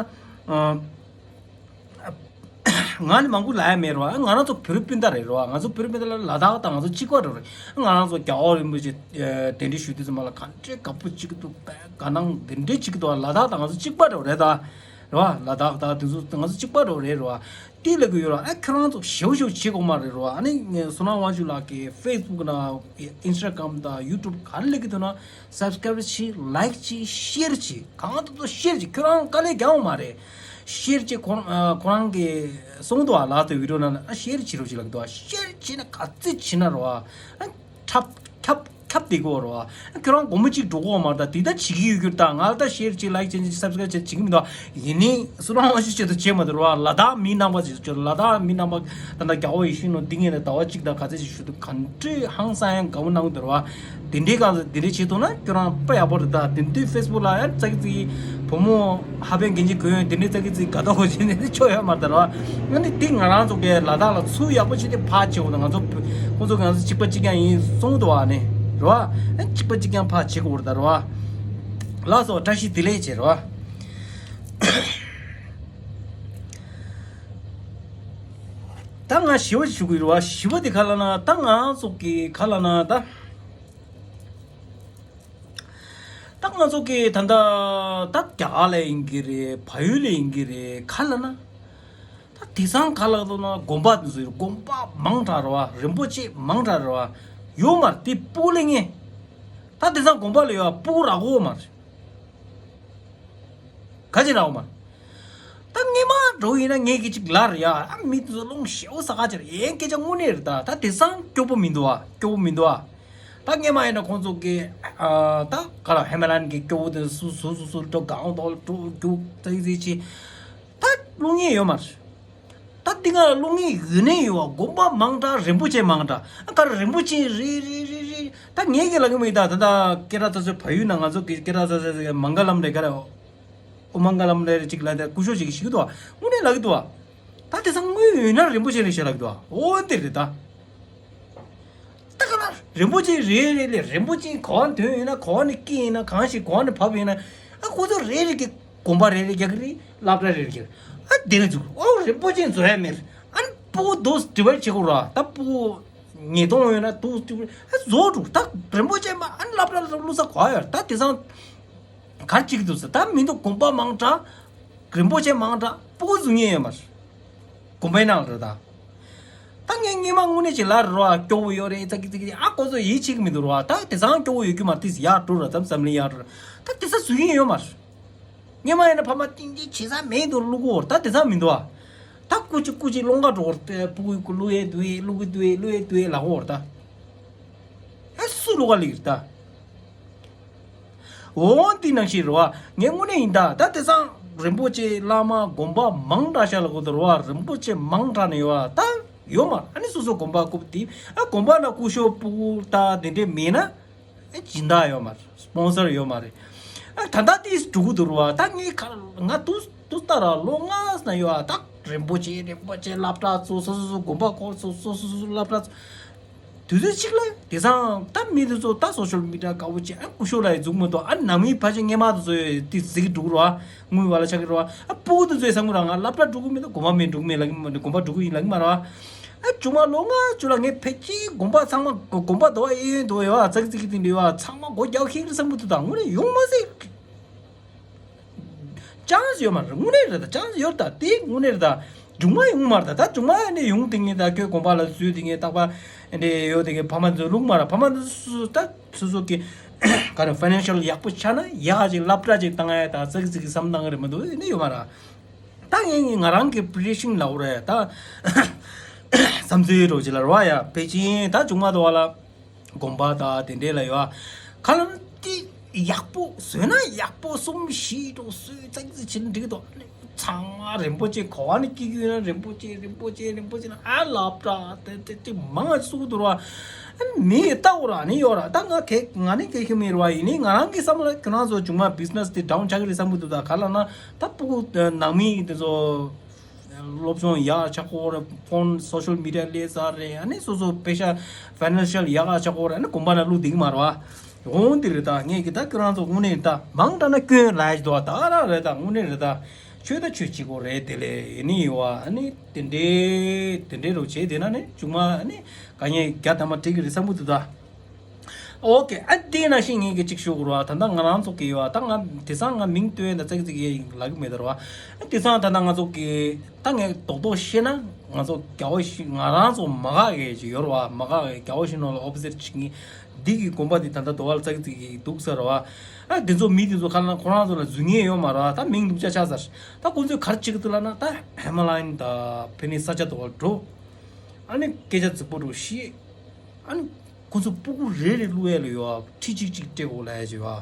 ང་ནི་མང་པོ་ལབ་ཡ་མེད་རེད་བ། ང་རང་ཚོ་བོད་རིགས་སྤུན་ཟླ་རེད་རེད་བ། ང་ཚོ་བོད་རིགས་སྤུན་ཟླ་ལ་ལ་དྭགས་དང་ང་ཚོ་གཅིག་པ་རེད་རེད། ང་རང་ཚོ་རྒྱལ་བ་རིན་པོ་ཆེ་གདན་འདྲེན་ཞུ་དུས་ཙམ་པ་ལ་ག་འདྲའི་དགའ་པོ་བྱེད་ཀྱི་འདུག་དགའ་སྣང་དེ་འདྲའི་བྱེད་ཀྱི་འདུག་ལ་དྭགས་དང་ང་ཚོ་གཅིག་པ་རེད་རེད་ད། རེད་བ། ལ་དྭགས་དང་དེ་ཚོ་ང་ཚོ་གཅིག་པ་རེད་རེད་རེད་བ། དེ་ལབ་གི་ཡོད་རེད་བ། ཨ་ཁྱོད་རང་ཚོ་ཞེ་པོ་ཞེ་པོ་བྱེད་དགོས་མ་རེད་རེད་བ། ཨ་ནི་སོ་ནམ་དབང་ཕྱུག་ལགས་ཀྱི་ཕེ་སི་བུག་ན་ཨིན་སི་ཊ་གྷ་རམ་དང་ཡུ་ཊུབ་ག་རེ་སླེབས་ཀྱི་འདུག་ན། སབ་སི་ཀ་རེབ་བྱེད། ལའིག་བྱེད། ཤེར་བྱེད། གང་ཐུབ་ཐུབ་ཤེར་བྱེད། ཁྱོད་རང་དཀའ་ལས་རྒྱག་དགོས་མ་རེད། ཤེར་བྱེད། ཁོ་ཨ་ཁོ་རང་གིས་གསུངས་འདུག་བ། ལགས་དེ་བི་ཌི་ཡོ་ནང་ལ་ཨ་ཤེར་བྱེད་རོགས་བྱེད་ལབ་འདུག་བ། ཤེར་བྱེད་ན་ག་ཚོད་བྱེད་ན་རེད་བ། ཨ་ཁྱབ་ཁྱབ་ཁྱབ་བསྡད་ཀྱི་ཡོད་རེད་བ། ཨ་ཁྱོད་རང་སྒོར་མོ་གཅིག་འགྲོ་གི་ཡོད་མ་རེད། ད་དེ་ད་བྱེད་ཀྱི་ཡོད་རྒྱུ་རེད། ད་ང་ལ་ད་ཤེར་བྱེད། ལའིག་བྱེད། སབ་སི་ཀ་རེབ་བྱེད་བྱེད་ཀྱི་མི་འདུག་བ། ཡིན་ནའི་སོ་ནམ་དབང་ཕྱུག་ཆེད་དུ་བྱེད་མ་ཐུབ་རེད་བ། ལ་དྭགས་མི་རྣམ་པ་ཆེད་དུ། ལ་དྭགས་མི་རྣམ་པ་ད་ལྟ་རྒྱལ་བ་ཡིད་བཞིན་ནོར་བུ་འདི་ངས་ད་ཟླ་བ་གཅིག་དང་ག་ཚོད་ཅིག་ཞུ་དུས་ག་འདྲའི་ཧང་སང་ཡང་དགའ་པོ་གནང་གི་འདུག་རེད་བ། དེ་འདྲའི་སྒང་ལ་དེ་འདྲའི་བྱེད་ཐུབ་ན་ཁྱོད་རང་དཔེ་ཡག་པོ་རེད། ད་དེ་དུས་ཕེ་སི་བུག་ལ་ཡང་ཙག་གི་ཙིག་བུ་མོ་ཧ་པན་རྒན་ཆེན་གོན་ཡོད་དེ་འདྲའི་ཙག་གི་ཙིག་དགའ་ཐག་གོ་བྱེད་ནས་ཆོ་ཡོད་མ་རེད་ད་རེད་བ། ཨ་ནི་དེ་ང་རང་ཚོ་གི་ལ་དྭགས་ལ་ཚུར་ཡག་པོ་བྱེད་དེ་ཕར་བྱེད་འོ་ད། ང་ཚོ་ཁོང་ཚོ་ང་ཚོ་གཅིག་པ་གཅིག་རྐྱང་ཡིན་གསུངས་འདུག་བ། ནི་རེད་བ། ཨ་གཅིག་པ་གཅིག་རྐྱང་ཕར་བྱེད་དགོས་རེད་ད་རེད་བ། ལགས་སོ། བཀྲ་ཤིས་བདེ་ལེགས་བྱེད་རེད་བ། ད་ང་ཞི་བ་ཞུ་གི་རེད་བ། ཞི་བ་དེ་ག་ལབ་ན་ད་ང་ཚོ་གི་ག་ལབ་ན་ད། ད་ང་ཚོ་གི་ད་ལྟ་ད་རྒྱ་གར་ལ་ཡིན་གྱི་རེད། བལ་ཡུལ་ལ་ཡིན་གྱི་རེད། ག་ལབ་ན་ད་དེང་སང་ག་ལབ་འདུག་ན་དགོན་པ་དེ་ཚོ་དགོན་པ་མང་དྲགས་རེད་བ། རིན་པོ་ཆེ་མང་དྲགས་རེད་བ། ཡོད་མ་རེད། དེ་སྤུ་གུ་ལེན་མཁན། ད་དེང་སང་དགོན་པ་ལ་ཡོད་སྤུ་གུ་རག་གི་ཡོད་མ་རེད། ག་ཅི་རག་གི་ཡོད་མ་རེད། ད་སྔོན་མ་འདྲ་བོ་ཡིན་ན་ངས་སྐད་ཅིག་ལབ་རེད་ཡ། ཨ་མི་དེ་ཚོ་རླུང་ཞེ་པོ་ཟ་ག་ཅིག་རེད། ཡིན་སྐད་ཆ་དངོས་གནས་རེད། ད་ད་དེང་སང་སྐྱོ་པོ་མི་འདུག་ཨ། སྐྱོ་པོ་མི་འདུག་ཨ། ད་སྔོན་མ་ཡིན་ན་ཁོང་ཚོ་གི་ཨ་ད་ག་ལ་ཧི་མ་ལ་ཡན་གྱི་སྐྱོ་པོ་དེ་སུ་སུ་སུ་སུ་འགྲོ་གང་དོ་འགྲོ་རྒྱུག་ཙག་ཙིག་བྱེད། ད་སློང་མཁན་ཡོད་མ་རེད། ད་འདི་ག་སློང་མཁན་ཡོད་ནའི་ཡོད་བ། དགོན་པ་མང་དྲགས། རིན་པོ་ཆེ་མང་དྲགས། ཨ་ག་རེ་རིན་པོ་ཆེ་རེད་རེད་རེད་རེད། ད་ངས་ཀྱི་ལབ་གི་མི་ད་ད་ད་སྐད་གྲགས་ཚ་ཚོད་བལ་ཡུལ་ན་ང་ཚོ་གི་སྐད་གྲགས་ཚ་ཚ་ཚ་མང་ག་ལམ་རེད། ག་རེ་ཨོ་མང་ག་ལམ་རེད་ཅིག་ལབ་དེ་སྐུ་ཞབས་ཅིག་གིས་ཞུ་གི་འདུག་བ། དངོས་གནས་ལབ་གི་འདུག་བ། ད་དེང་སང་དངོས་ཡོད་ན་རིན་པོ་ཆེ་རེད་ཤག་ལབ་གི་འདུག་བ། འོ་དེ་རེད་ད། ད་ག་ལ་རིན་པོ་ཆེ་རེད་རེད་ལས། རིན་པོ་ཆེ་ག་བ་ཐོན་ཡོད་ན། ག་བ་ནས་སྐྱེས་ཡོད་ན། གང་ཞིག་ག་བ་ནས་བབས་ཡོད་ན། ཨ་ཁོ་ཚོ་རེ་རེ་གི་དགོན་པ་རེ་རེ་རྒྱག་གི་རེད། སློབ་གྲྭ་རེ་རེ་རྒྱག་གི་རེད། ཨ་དེ་ནས་ཚུར་ཨོ་རིན་པོ་ཆེ་བཟོ་ཡ་མེད། ཨ་ནི་སྤུ་གུ་དུ་ཌི་ཝའིཌ་བྱེད་དགོས་ར། ད་སྤུ་གུ་ཉིས་སྟོང་ཡོད་ན་དུ་ཌི་ཝའིཌ་ཨ་བཟོ་འགྲོ། ད་རིན་པོ་ཆེ་མ་ཨ་ནི་སློབ་གྲྭ་ལ་བླུག་ས་ག་ཡོད། ད་དེང་སང་ག་རེ་བྱེད་ཀྱི་འདུག་ཟེར། ད་མི་འདུག་དགོན་པ་མང་དྲགས། རིན་པོ་ཆེ་མང་དྲགས། སྤུ་གུ་བཟོ་མཁན་ཡོད་མ་རེད། དགོན་པའི་ནང་ལ་རེད་ད། ད་ངས་སྔོན་མ་དངོས་གནས་ཅིག་ལབ་རེད་བ། སྐྱོ་བོ་ཡོད་རེད། ཙག་གི་ཙག་གི། ཨ་ཁོ་ཚོ་ཡིད་ཆེས་ཀྱི་མི་འདུག་རེད་བ། ད་དེང་སང་སྐྱོ་བོ་ཡོད་རྒྱུ་མ་རེད། ཏིས་ཡར་འགྲོ་ར། འཛམ་འཛམ་གླིང་ཡར་འགྲོ་ར། ད་དེང་སང་བཟོ་མཁན་ཡོད་མ་རེད། སྔོན་མ་ཡིན་ན་ཕ་མ་ཏིང་ཏིང་བྱེད་ས་མེད་འདུག་བླུག་གོ། ད་དེང་སང་མི་འདུག་ཨ། ད་སྐུ་མཁྱེན་སྐུ་མཁྱེན་སློང་ག་འགྲོ་གོ། སྤུ་གུ་བླུག་ཡས་འདུག་ཨེ། བླུག་གི་འདུག་ཨེ། བླུག་ཡས་འདུག་ཨེ། ལབ་གོ་ད། ཨ་སུ་བླུག་ག་ལེགས་རེད་ད། འོ་འདི་ནང་བཞིན་རེད་བ། ངས་དངོས་གནས་ཡིན་ད། ད་དེང་སང་རིན་པོ་ཆེ་བླ་མ་དགོན་པ་མང་དྲགས་ཤག་ལབ་གོ་ད་རེད་བ། རིན་པོ་ཆེ་མང་དྲགས་ནས་ཡོད་བ། ད་ ཡོད་མ་རེད། ཨ་ནི་སོ་སོ་དགོན་པ་རྐུབ་དེ་ཨ་དགོན་པ་ན་སྐུ་ཞབས་སྤུ་གུ་ད་དེ་འདྲས་མེད་ན་ཨ་སྦྱིན་བདག་ཡོད་མ་རེད། སྤོན་སར་ཡོད་མ་རེད། ཨ་ད་ལྟ་དེ་འགྲོ་གི་འདུག་ར་བ། ད་ངས་ཁ་ང་དུས་དུས་ལྟར་ལོ་ལྔ་ཙམ་ཡོད་ཨ། ད་རིན་པོ་ཆེ་རིན་པོ་ཆེ་སློབ་གྲྭ་ཚོ་སོ་སོ་སོ་དགོན་པ་སྐོར་སོ་སོ་སོ་སོ་སློབ་གྲྭ་ཚོ། དུས་ཚོད་གཅིག་ལ་དེང་སང་ད་མི་དེ་ཚོ་ད་སོ་ཤལ་མི་ཌི་ཡ་དཀར་པོ་ཅན་ཨ་སྐུ་ཞབས་ལ་ཡི་འཛུགས་མི་འདུག་ཨ་ནང་མི་ཕལ་ཆེར་སྔས་མ་དེ་ཚོ་དེ་གཟིགས་འགྲོ་གི་ར་བ། དངུལ་བ་ལ་ཆགས་ཀྱི་ར་བ། ཨ་སྤུ་གུ་དེ་ཚོས་བསམ་གི་ར་ང་སློབ་གྲྭ་འགྲོ་གི་མི་འདུག་དགོན་པ་མི་འགྲོ་གི་མི་ལབ་གི་མ་རེད། དགོན་པ་འགྲོ་གི་ཡིན་ལབ་གི་མ་རེད་བ། ཨ་ཆུང་མ་ལོ་ལྔ་བཅུ་ལ་ངས་ཕལ་ཆེར་དགོན་པ་ཚང་མ་དགོན་པ་དོ་བ་གཡས་གཡོན་དོ་ཡོད་བ་ཙག་ཙིག་གི་དེ་འདྲ་ཡོད་བ་ཚང་མ་སྒོ་རྒྱག་ཤེས་ཀྱི་བསམ་གི་འདུག་ད་དངོས་གནས་ཡོང་མ་སྲིད། ཅང་ཡོད་མ་རེད། དངོས་གནས་རེད་ད། ཅང་ཡོད་ད། དེ་དངོས་གནས་རེད་ད། མཇུག་མ་ཡོང་མ་རེད་ད། ད་མཇུག་མ་ནས་ཡོང་དེ་ངས་ད་ཁྱོད་དགོན་པ་ལ་བཟོས་དེ་ངས་རྟག་པ་འདྲེ་ཡོད་དེ་ངས་ཕ་མ་ཚོ་ལུག་མ་ར་ཕ་མ་ཚོ་ད་སོ་སོ་གི་ག་རེ་ཕ་ནན་ཤལ་ཡག་པོ་ཆགས་ན་ཡག་ཅིག་སློབ་གྲྭ་ཅིག་བཏང་ཡ་ད་ཙག་ཙིག་གི་བསམ་བཏང་གི་རེད་མ་གཏོགས་ནི་ཡོད་མ་ར། ད་ངས་ངས་ང་རང་གི་པི་རི་ཤིང་ལ་འོ་རེད་ད། བསམ་ཚུལ་རོ་ཅི་ལ་རོ་ཡ་ཕལ་ཆེར་ད་མཇུག་མ་དོ་བ་ལ། དགོན་པ་དང་དེ་འདྲས་ལ་ཡོད་ཨ། ག་ལ་ན་ཏི་ཡག་པོ་བཟོས་ན་ཡག་པོ་གསུམ་བཞི་འགྲོ་བཟོས་ཙག་ཙིག་བྱེད་ན་འགྲིག་གི་འདུག་ཚང་མ་རིན་པོ་ཆེ་གོ་བ་ནས་སྐྱེ་རྒྱུ་ཡོད་ན་རིན་པོ་ཆེ་རིན་པོ་ཆེ་རིན་པོ་ཆེ་ན་ཨ་ལབ་དྲ་དེ་དེ་དེ་མང་ང་སུ་འདུག་ར་མི་ལྟ་འོ་ར་ནི་ཡོད་ར། ད་ང་གེ་ང་ནི་གེ་ཁྱོད་མི་ར་ཡིན་ནི་ང་རང་གི་བསམ་བློ་ཁྱོད་རང་ཚོ་བྱུང་མ་བི་ཛི་ནེ་སི་དེ་ཌའུན་ཆགས་ཀྱི་རེད་བསམ་གི་འདུག་ད་ག་ལ་ན་ད་སྤུ་གུ་ནང་མི་དེ་ཚོ། སློབ་སྦྱོང་ཡག་ཆགས་ཀྱི་ཡོད་རེད། ཕོན་སོ་ཤལ་མི་ཌི་ཡ་ལས་ཚར་རེད། ཨ་ནི་སོ་སོ་པེ་ཤ་ཕ་ནན་ཤལ་ཡག་ཆགས་ཀྱི་ཡོད་རེད། ཨ་ནི་དགོན་པ་ན་བླུག་བསྡད་ཀྱི་མ་རེད་བ། འོང་འདི་རེད་ད། ངས་ཀྱི་ད་ཁྱོད་རང་ཚོ་དངོས་གནས་ད་མང་དྲགས་ན་སྐྱོན་ལབ་ཡ་ཞིག་འདུག་བ། ད་ར་རེད་ད་དངོས་གནས་རེད་ད། ཆོས་ད་ཆོས་གཅིག་པོ་རེད་དེ་ལས་ཡིན་ནི་ཡོད་བ། ཨ་ནི་དེ་འདྲས་དེ་འདྲས་རུ་བྱས་དེ་ན་ནི་ཅུང་མ་ཨ་ནི་དཀའ་ངལ་བརྒྱ་ཐམ་པ་འཕྲད་ཀྱི་རེད་བསམ་གྱི་འདུག་ད། ཨོ་ཀེ། ཨ་དེ་ནང་བཞིན་ངས་ཀྱི་གཅིག་ཞུ་དགོས་རེད་བ། ད་ལྟ་ང་རང་ཚོ་གི་ཡོད་བ། ད་ང་དེང་སང་ང་མིང་བཏོན་ད་ཙག་ཙིག་ཡེ་ལབ་ཀྱི་མེད་ད་རེད་བ། ཨ་དེང་སང་ད་ལྟ་ང་ཚོ་གི་ད་ངས་རྡོག་རྡོག་བཤད་ན་ང་ཚོ་རྒྱལ་བ་ཤི་ང་རང་ཚོ་མ་ག་གི་ཅིག་ཡོད་རེད་བ། མ་ག་གི་རྒྱལ་བ་ཤི་ནོ་ལ་ཨོ་པོ་སི་ཊི་བྱེད་མཁན་འདི་གི་དགོན་པ་འདི་ད་ལྟ་རྡོ་བ་ལ་ཙག་ཙིག་གི་འདུག་ས་རེད་བ། ཨ་དེ་ཚོ་མི་དེ་ཚོ་ཁ་ལ་ཁོ་རང་ཚོ་ལ་རྫུན་ངེས་ཡོད་མ་རེད་བ། ད་མིང་སྡུག་ཅག་ཆགས་ཚར། ད་ཁོ་ཚོས་ག་རེ་བྱེད་ཀྱི་འདུག་ལབ་ན་ད་ཧེ་མ་ལ་ཡིན་ད་ཕེ་ནི་ས་ཆ་རྡོ་བ་ལ་འགྲོ། ཨ་ནི་སྐད་ཆ་རྫིག་པོ་རུ་བཤད། ཨ་ནི་ཁོ་ཚོ་སྤུ་གུ་རེ་རེ་བླུག་ཡས་ལ་ཡོད་ཨ། ཁྲི་གཅིག་གཅིག་སྤྲད་དགོས་ལབ་ཡས་ཡོད་ཨ།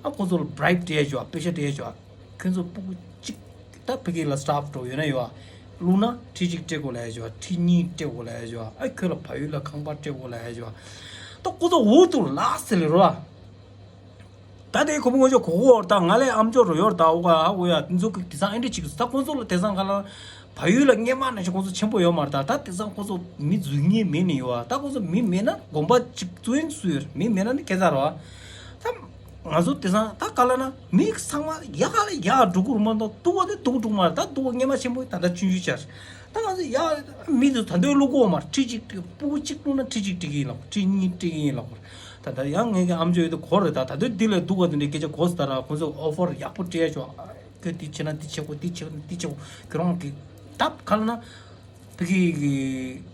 ཨ་ཁོ་ཚོ་ལ་བྷི་རའིབ་སྤྲད་ཡས་ཡོད་ཨ། པེ་ཤ་སྤྲད་ཡས་ཡོད་ཨ། ཁྱོད་ཚོ་སྤུ་གུ་གཅིག་ད་ཕ་གི་ལ་སི་ཊཱཕ་འགྲོ་ཡོད་ན་ཡོད་ཨ། བླུག་ན་ཁྲི་གཅིག་སྤྲད་དགོས་ལབ་ཡས་ཡོད་ཨ། ཁྲི་གཉིས་སྤྲད་དགོས་ལབ་ཡས་ཡོད་ཨ། ཨ་ཁྱོད་ལ་བལ་ཡུལ་ལ་ཁང་པ་སྤྲད་དགོས་ལབ་ཡས་ཡོད་ཨ། ད་ཁོ་ཚོ་འུ་ཐུག་ལག་ཟེར་ལེ་རོ་ཨ། ད་དེ་ཁོ་མོ་ངོ་ཅོག་གོ་གོ་ད་ང་ལས་ཨམ་ཅོག་རུ་ཡོར་ད་འུ་ག་ཧ་གོ་ཡ་དེ་ཚོ་གི་དེང་སང་ཨེ་འདྲ་ཅིག་ད་ཁོ་ཚོ་ལ་དེང་སང་ག་ལ་བལ་ཡུལ་ལ་སྔས་མ་ནང་བཞིན་ཁོ་ཚོ་ཆེན་པོ་ཡོད་མ་རེད། ད་ད་དེང་སང་ཁོ་ཚོ་མི་རྫུན་ངེས་མེད་ནི་ཡོད་ཨ། ད་ཁོ་ཚོ་མི་མེད་ན་དགོན་པ་ཅིག་བཙུགས་ཡིན་སུ་ཡོད་མི་མེད་ན་ནི་ཁེ་ཚ་རོ་ཨ། ད་ང་ཚོ་དེང་སང་ད་ག་ལ་ན་མི་ཚང་མ་ཡག་ལ་ཡག་འགྲོ་གི་རུ་མ་གཏོགས་སྡུག་པ་དེ་སྡུག་འགྲོ་མ་རེད། ད་སྡུག་པ་སྔས་མ་ཆེན་པོ་ད་ལྟ་ཆུང་ཆུང་ཆགས། ད་ང་ཚོ་ཡ་མི་ཚོ་ད་འདོད་བླུག་གོ་མ་ཁྲི་གཅིག་སྤུ་གུ་གཅིག་བླུག་ན་ཁྲི་གཅིག་སྤྲད་ཀྱི་ཡིན་ལབ། ཁྲི་གཉིས་སྤྲད་ཀྱི་ཡིན་ལབ། ད་ད་ཡང་ངས་ཀྱི་ཨམ་ཅོག་ཡོད་དུ་གོ་རེད། ད་ད་འདོད་འདི་ལས་སྡུག་ག་དེ་འདྲའི་སྐད་ཆ་གོ་སི་ད་ར་ཁོང་ཚོ་ཨོ་ཕར་ཡག་པོ་སྤྲད་ཆོག་ཁོས་འདི་བྱེད་ན་འདི་བྱེད་གོ་འདི་བྱེད་ན་འདི་བྱེད་གོ་ཁྱོད་རང་གི་ད་ག་ལ་ན་ཕ་གི་གི་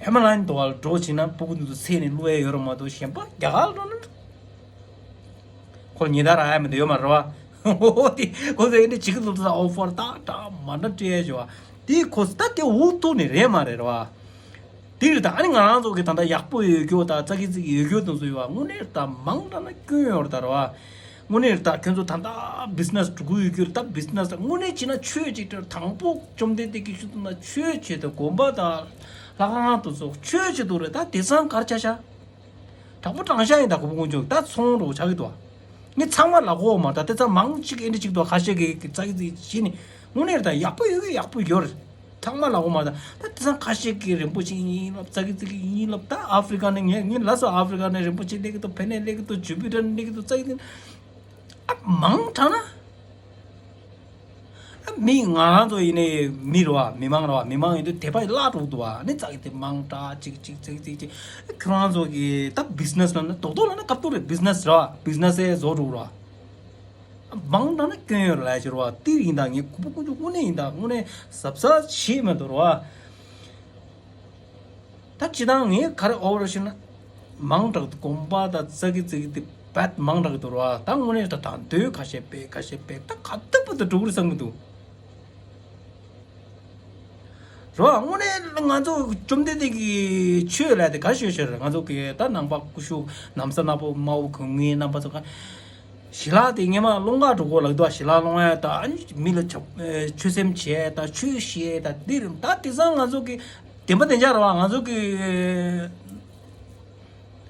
ཧེ་མ་ལ་ཡིན་དོ་བ་ལ་འགྲོ་བྱེད་ན་སྤུ་གུ་འདི་ཚོ་ཚེ་ནས་བླུག་ཡ་ཡོད་ར་མ་གཏོགས་གཞན་པ་རྒྱ་གར་འགྲོ་ན། ཁོ་ཉེ་ད་ར་ཡ་མི་འདི་ཡོད་མ་རེད་བ། ཨོ་དེ་ཁོ་ཚོ་ཨེ་འདྲ་བྱེད་ཀྱི་འདུག་ད་ཨོ་ཕར་ཏག་ཏག་མ་འདྲ་སྤྲད་ཡ་ཞུ་བ། དེ་ཁོ་ཚོ་ད་དེ་འུ་ཐུག་ནི་རེད་མ་རེད་ར་བ། དེ་རེད་ད། ཨ་ནི་ང་རང་ཚོ་གི་ད་ལྟ་ཡག་པོ་ཡོད་རྒྱུ་ད་ཙག་གི་ཙིག་གི་ཡོད་རྒྱུ་དེ་ཚོ་ཡོད་བ། དངོས་གནས་ད་མང་དྲགས་ན་སྐྱོན་ཡོད་རེད་ད་ར་བ། དངོས་གནས་ད་ཁྱོད་ཚོ་ད་ལྟ་བི་ཛི་ནེ་སི་འགྲོ་གི་ཡོད་རྒྱུ་ད་བི་ཛི་ནེ་སི་ད་དངོས་གནས་བྱས་ན་ཆོས་ཅིག་ད་དང་པོ་བཅོམ་ལྡན་འདས་ཀྱིས་ཞུ་དུས་ན་ཆོས་བྱེད་དུ་དགོན་པ་ད་ལྷ་ཁང་དེ་ཚོ་ཆོས་བྱེད་དུ་རེད། ད་དེང་སང་གར་ཆ་ཤག་དྲང་པོ་དྲང་བཞག་ཡིན་ད་གོ་བོ་ཀུན་སྤྱོད་ད་ཚོང་རོགས་ཆགས་ཀྱི་འདུག་ངས་ཚང་མ་ལབ་གོ་མ་ད་དེ་ཚང་མང་གཅིག་ཨེ་འདྲ་གཅིག་འདུག་ཁ་ཤས་ཀྱིས་ཙག་གི་ཙིག་བྱས་ནས་དངོས་གནས་ད་ཡག་པོ་ཡོད་ཀྱི་ཡག་པོ་ཡོད་རེད། ཚང་མ་ལབ་གོ་མ་ད་ད་དེ་ཚང་ཁ་ཤས་ཀྱིས་རིན་པོ་ཆེ་ཡིན་ལབ་ཙག་གི་ཙིག་ཡིན་ལབ། ད་ཨ་ཧྥི་རི་ཀ་ནས་ངས་ངས་ལབ་སོང་། ཨ་ཧྥི་རི་ཀ་ནས་རིན་པོ་ཆེ་སླེབས་ཀྱི་འདུག་ཕེ་ནེ་སླེབས་ཀྱི་འདུག་ཇུ་པི་ཊར་ནས་སླེབས་ཀྱི་འདུག་ཙག་གི་ཙིག་ཨ་མང་དྲགས་ན། མི་ང་རང་ཚོ་ཡིན་ནའི་མི་རེད་བ། མི་མང་རེད་བ། མི་མང་ཡིན་དུས་དད་པ་བརླག་འགྲོ་གི་འདུག་བ། ནི་ཙག་གི་དེ་མང་དྲགས་ཅིག་ཅིག་ཅིག་ཅིག་ཅིག་ཁྱོད་རང་ཚོ་གི་ད་བི་ཛི་ནེ་སི་ལབ་ན་རྡོག་རྡོག་ལབ་ན་སྐབས་ཐོག་རེད། བི་ཛི་ནེ་སི་རེད་བ། བི་ཛི་ནེ་སི་ཨེ་བཟོ་འགྲོ་གི་རེད་བ། མང་དྲགས་ན་སྐྱོན་ཡོད་རེད་ལབ་ཡ་ཅིག་རེད་བ། དེ་ཡིན་ད་ངས་ཁོ་པོ་ཀུན་སྤྱོད་དངོས་གནས་ཡིན་ད་དངོས་གནས་གཟབ་གཟབ་བྱེད་མ་ཐུབ་རེད་བ། ད་སྤྱིར་བཏང་ངས་ག་རེ་ཨོ་བར་ཞུ་ན། མང་དྲགས་འདུག་དགོན་པ་དང་ཙག་གི་ཙིག་གི་དེ་བད་མང་དྲགས་འདུག་ར། ད་དངོས་གནས་ད་ད་འདོད་ཁ་ཤས་པས་ཁ་ཤས་པས་ད་ག་ཐུབ་པ་དུ་འགྲོ་གི་རེད་བསམ་གི་འདུག་ར། དངོས་གནས་ང་ཚོ་བཅོམ་ལྡན་འདས་ཀྱི་ཆོས་ལ་དེ་ག་ཤོད་ཤོད་རེད། ང་ཚོ་གི་ད་ནང་པ་སྐུ་ཞབས་ན་བཟའ་ནག་པོ་དམར་པོ་གོན་མཁན་རྣམ་པ་ཚོ་ག་ཞི་ལ་དེ་སྔས་མ་སློང་ག་འགྲོ་གོ་ལབ་འདུག་ཞི་ལ་སློང་ཡ་ད་མི་ལ་ཆོས་སེམས་བྱས་ད་ཆོས་བཤད་ད་འདི་རེད། ད་དེང་སང་ང་ཚོ་གི་བདེན་པ་བདེན་ཆ་རེད་བ། ང་ཚོ་གི་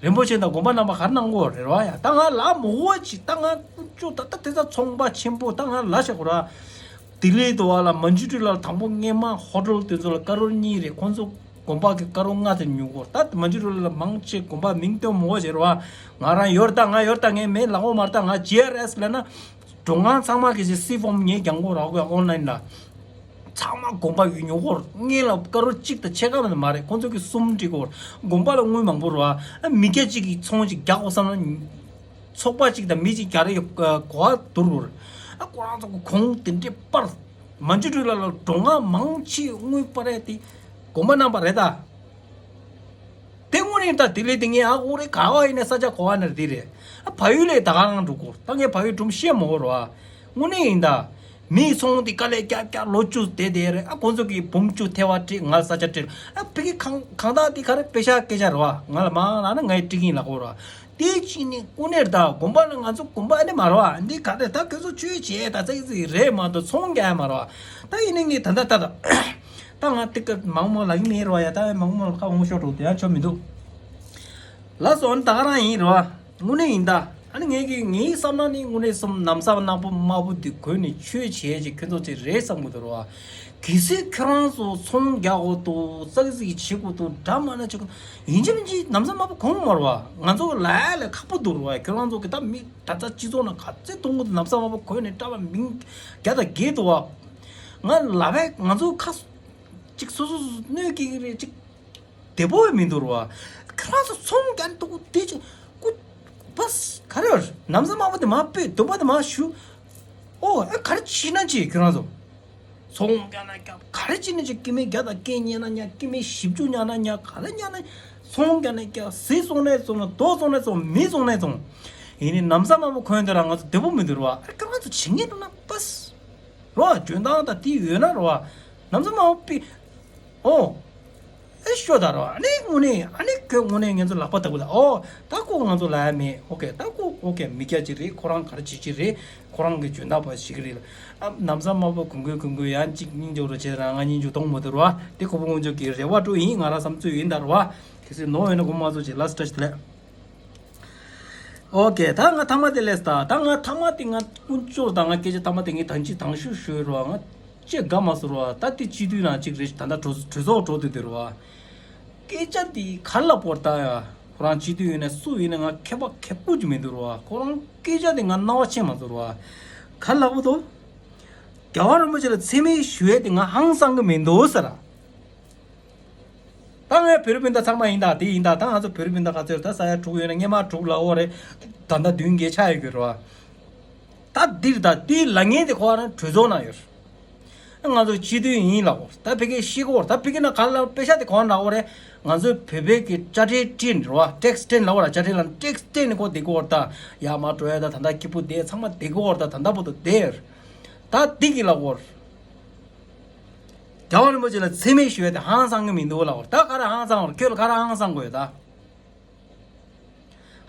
རིན་པོ་ཆེ་དང་དགོན་པ་རྣམ་པ་ག་རེ་གནང་དགོས་རེད་བ་ཡ། ད་ང་ལ་མོ་བ་ཅིག་ད་ང་ཀུན་སྤྱོད་ད་ད་དེ་ཚ་ཚོང་པ་ཆེན་པོ་ད་ང་ལ་བཤད་དགོས་ར། ལྡི་ལི་དུ་བ་ལ་མན་ཇུ་ཀྲི་ལ་དང་པོ་སྔས་མ་ཧོ་ཊེལ་དེ་ཚོ་ལ་ཀ་རོར་གཉིས་རེད། ཁོང་ཚོ་དགོན་པ་གི་ཀ་རོར་ལྔ་དེ་ཉོ་དགོས། ད་མན་ཇུ་ཀྲི་ལ་མང་ཆེ་དགོན་པ་མིང་སྟོན་མོ་བ་བྱེད་རེད་བ། ང་རང་ཡོད་ད་ང་ཡོད་ད་ངས་མེད་ལབ་ཡོད་མ་རེད། ད་ང་ཇི་ཨར་ཨེས་ལབ་ན། མགྲོན་ཁང་ཚང་མ་གི་ཅིག་སི་ཕོམ་ངས་རྒྱག་གོ་རག་གོ་ཨོན་ལན་ལ། ཚང་མ་དགོན་པ་ཡོད་ཉོ་གོ་ངས་ལ་ཀ་རོ་གཅིག་དང་ཕྱེད་ཀ་མ་མ་རེད། ཁོང་ཚོ་གི་གསུམ་འགྲིག་གོ། དགོན་པ་ལ་དངུལ་མང་པོ་རོ་ཨ། མི་སྐྱ་གཅིག་གི་ཚོང་གཅིག་རྒྱག་གོ་བསམ་ན། ཚོགས་པ་གཅིག་དང་མི་གཅིག་རྒྱག་རེ་ཡོད་གོ་བ་བསྡུར་གོ། ཨ་ཁོ་རང་ཚོ་གོང་དེ་འདྲའི་པར། མན་ཇུ་ཀྲི་ལ་ལ་མགྲོན་ཁང་མང་ཆེ་དངུལ་པར་རེད་དེ། དགོན་པ་རྣམ་པ་རེད་ད། དེ་དངོས་གནས་ད་དེ་ལས་དེ་ངས་ཨ་ཁུ་རེ་ག་བ་ཡིན་ན་ས་ཆ་གོ་བ་ན་དེ་རེད། ཨ་ཕ་ཡུལ་ལས་ད་ག་རང་འགྲོ་གོ། ད་ངས་ཕ་ཡུལ་སྒྲུང་བཤད་མོ་རོ་ཨ། དངོས་གནས་ཡིན་ད། མིའི་ཚོང་དེ་དཀའ་ལས་རྒྱག་རྒྱག་ལོ་བཅུ་དེ་དེ་རེད། ཨ་ཁོང་ཚོ་གིས་འབུམ་བཅུ་ཐེ་བ་སྤྲད་ང་ལ་ས་ཆ་སྤྲད། ཨ་ཕ་གི་གང་གང་ལྟར་དེ་ག་རེ་པེ་ཤ་སྐད་ཆ་རོ་ཨ། ང་ལ་མ་ལ་ན་ངའི་སྤྲད་ཀྱིན་ལ་གོ་རོ་ཨ། དེ་ཅི་ནས་དངོས་གནས་ད་དགོན་པ་ལ་ང་ཚོ་དགོན་པ་ཨ་ནི་མ་རོ་ཨ། འདི་ག་རེ་ད་ཁྱོད་ཚོ་ཆོས་བྱེད་ད་ཙིག་ཙིག་རེད་མ་གཏོགས་ཚོང་རྒྱག་ཡ་མ་རོ་ཨ། ད་ཡིན་ནའི་ངས་ད་ད་ད་ད། ད་ང་ཏིག་ཀ་མང་མོ་ལ་ཡིན་མེད་རོ་ཡ། ད་མང་མོ་ལ་ཁ་འོང་ཤོར་འགྲོ་དེ་ཡང་ཆོ་མི་འདུག་ལ་སོ་ནི་ད་ག་རང་ཡིན་རོ། དངོས་གནས་ཡིན་ད། ཨ་ནི་ངས་ཀྱི་ངའི་བསམ་ན་ནི་དངོས་གནས་སོམ་ནམ་ས་ནག་པོ་དམར་པོ་འདི་གོན་ནས་ཆོས་བྱེད་ཅིག་ཁྱོད་ཚོ་ཅིག་རེད་བསམ་གི་འདུག་རོ། གལ་སྲིད་ཁྱོད་རང་ཚོ་ཚོང་རྒྱག་འོ་འདུག་ཙག་ཙིག་བྱེད་དགོས་འདུག་འདྲ་མ་ན་ཅིག་ཡིན་གཅིག་མིན་གཅིག་ནམ་ས་དམར་པོ་གོན་མ་རོ། ང་ཚོ་ལ་ལ་ཁག་པོ་འདུག་རོ། ཁྱོད་རང་ཚོ་གི་ད་མི་ད་ལྟ་སྤྱི་ཚོགས་ནང་ག་ཚད་གཏོང་གི་འདུག་ནམ་ས་དམར་པོ་གོན་ནས་འདྲ་བ་མིང་རྒྱ་དང་རྒྱས་འདུག་བ། ང་ལ་བས་ང་ཚོ་ཁ་ཅིག་སོ་སོ་སོ་གནོད་སྐྱེལ་གི་རེད་ཅིག་བདེ་པོ་མི་འདུག་རོ། ཁྱོད་རང་ཚོ་ཚོང་རྒྱག་འདུག་དེ་ཅིག་ཀུ་བས་ག་རེ་ནམ་ས་དམར་པོ་དེ་མ་སྤོས་འདུག་པ་དེ་མ་ཞུ། ཨོ་ཨ་ག་རེ་བྱེད་ན་ཅི་ཁྱོད་རང་ཚོ། ཚོང་རྒྱག་ན་རྒྱག་ག་རེ་བྱེད་ན་ཅི་སྐྱེ་མེད་རྒྱ་དང་སྐད་ཉན་ན་ཉག་སྐྱེ་མེད་ཞིབ་འཇུག་ཉན་ན་ཉག་ག་རེ་ཉན་ན། ཚོང་རྒྱག་ན་རྒྱག་ཟས་བཙོང་ན་བཙོང་ན་རྡོ་བཙོང་ན་བཙོང་མི་བཙོང་ན་བཙོང་། ཡིན་ནི་ནམ་ས་དམར་པོ་གོན་དེ་རང་ང་ཚོ་བདེ་པོ་མི་འདུག་རོ། ཨ་ཁྱོད་རང་ཚོ་བྱེད་ངེས་འདུག་ན་བས། རོ་འཇོན་ཐང་དང་དེ་ཡོད་ན་རོ། ནམ་ས་དམར་པོ་པི། ཨོ། ཨེ་ཤོ་ད་རོ། ཨ་ནི་དངོས་གནས་ཨ་ནི་ཁྱོད་དངོས་གནས་ངེད་ཚོ་ལག་པ་ལྟ་བུ་ལ་ཨོ། ད་ཁོ་ང་ཚོ་ལ་ཡ་མེད། ཨོ་ཀེ་ད་ཁོ་ཨོ་ཀེ་མི་སྐྱ་ཅིག་རེད། ཁོ་རང་ག་རེ་བྱེད་ཀྱི་རེད། ཁོ་རང་གི་འཇོན་ཐང་པ་ཞིག་རེད། ཨ་ནམ་ས་དམར་པོ་གུང་གུང་གུང་གུང་ཡང་གཅིག་སྙིང་རྗེ་རོ་བྱེད་རང་ང་སྙིང་རྗེ་གཏོང་མོ་དུ་རོ། དེ་ཁོ་བོ་ངོ་ཚོ་གི་རེ་བ་སྤྲོ་ཡིན། ང་རང་བསམ་ཚུལ་ཡིན་ད་རོ། གལ་སྲིད་ནོར་ཡོད་ན་དགོངས་མ་ཚོ་ཅིག་ལ་སི་ཊ་ཅི་ལས། ཨོ་ཀེ་ད་ང་ཐ་མ་དེ་ལས་ད་ད་ང་ཐ་མ་དེ་ང་དཀོན་མཆོག་ད་ང་སྐད་ཆ་ཐ་མ་དེ་ངས་ཐང་ཅིག་ཐང་ཤུ་ཤོད་རོ། ང་ཅེ་དགའ་མ་སོ་རོ། ད་དེ་སྤྱི་འཐུས་ནང་ཅིག་རེད། ད་ད་གྲོས་གྲོས་ཚོགས་འགྲོ་དུས་དེ་རོ། སྐད་ཆ་དེ་ག་ལ་བོར་ད་ཡ། ཁོ་རང་སྤྱི་འཐུས་ཡིན་ན་སུ་ཡིན་ན་ང་ཁེ་པ་ཁེ་པོ་ཅིག་མི་འདུག་རོ། ཁོ་རང་སྐད་ཆ་དེ་ང་སྣང་བ་ཆེན་མ་སོ་རོ། ག་ལ་བོ་དོ། རྒྱལ་བ་རིན་པོ་ཆེ་ལ་མཚན་སྨད་ཞུ་ཡས་དེ་ང་ཧང་སང་གི་མི་འདུག་ཟེར། ད་ངས་བོད་རིགས་སྤུན་ཟླ་ཚང་མ་ཡིན་ད་དེ་ཡིན་ད། ད་ང་ཚོ་བོད་རིགས་སྤུན་ཟླ་ག་ཚོད་ད་ས་ཡ་དྲུག་ཡོད་ན་སྔས་མ་དྲུག་ལ་ཨོ་རེད། ད་ལྟ་བདུན་བརྒྱད་ཆགས་ཡོད་གི་རེད་བ། ད་འདིར་ད་དེའི་ལ་ངན་དེ་ཁོ་རང་གྲོས་ཚོགས་ནང་ཡོད། ང་ཚོ་སྤྱི་འཐུས་ཡིན་ལ་ཨོ་ད་ཕ་གིར་ཤི་གོ་ད་ཕ་གི་ན་ག་ལ་པེ་ཤ་དེ་གོ་ན་ཨོ་རེད། ང་ཚོ་བོད་པའི་གི་དཔྱ་ཁྲལ་སྤྲད་རེད་བ། ཊེག་སི་སྤྲད་ལ་ཨོ་ར་དཔྱ་ཁྲལ་ལ་ཊེག་སི་སྤྲད་ནས་ཁོ་དེ་གོ་ད་ཡ་མ་འགྲོ་ཡ་ད་ད་ད་སྐྱིད་པོ་དེ་ཚང་མ་དེ་གོ་ད་ད་ད་པོ་ད་དེ་ད་དེ་གི་ལ་ཨོ། རྒྱལ་བ་རིན་པོ་ཆེ་ལ་མཚན་སྨད་ཞུ་ཡ་དེ་ཧང་སང་གི་མི་འདུག་ལབ་གོ་ད་ག་རེ་ཧང་སང་བར་ཁྱོད་ལ་ག་རེ་ཧང་སང་དགོས་ཡོད་ད།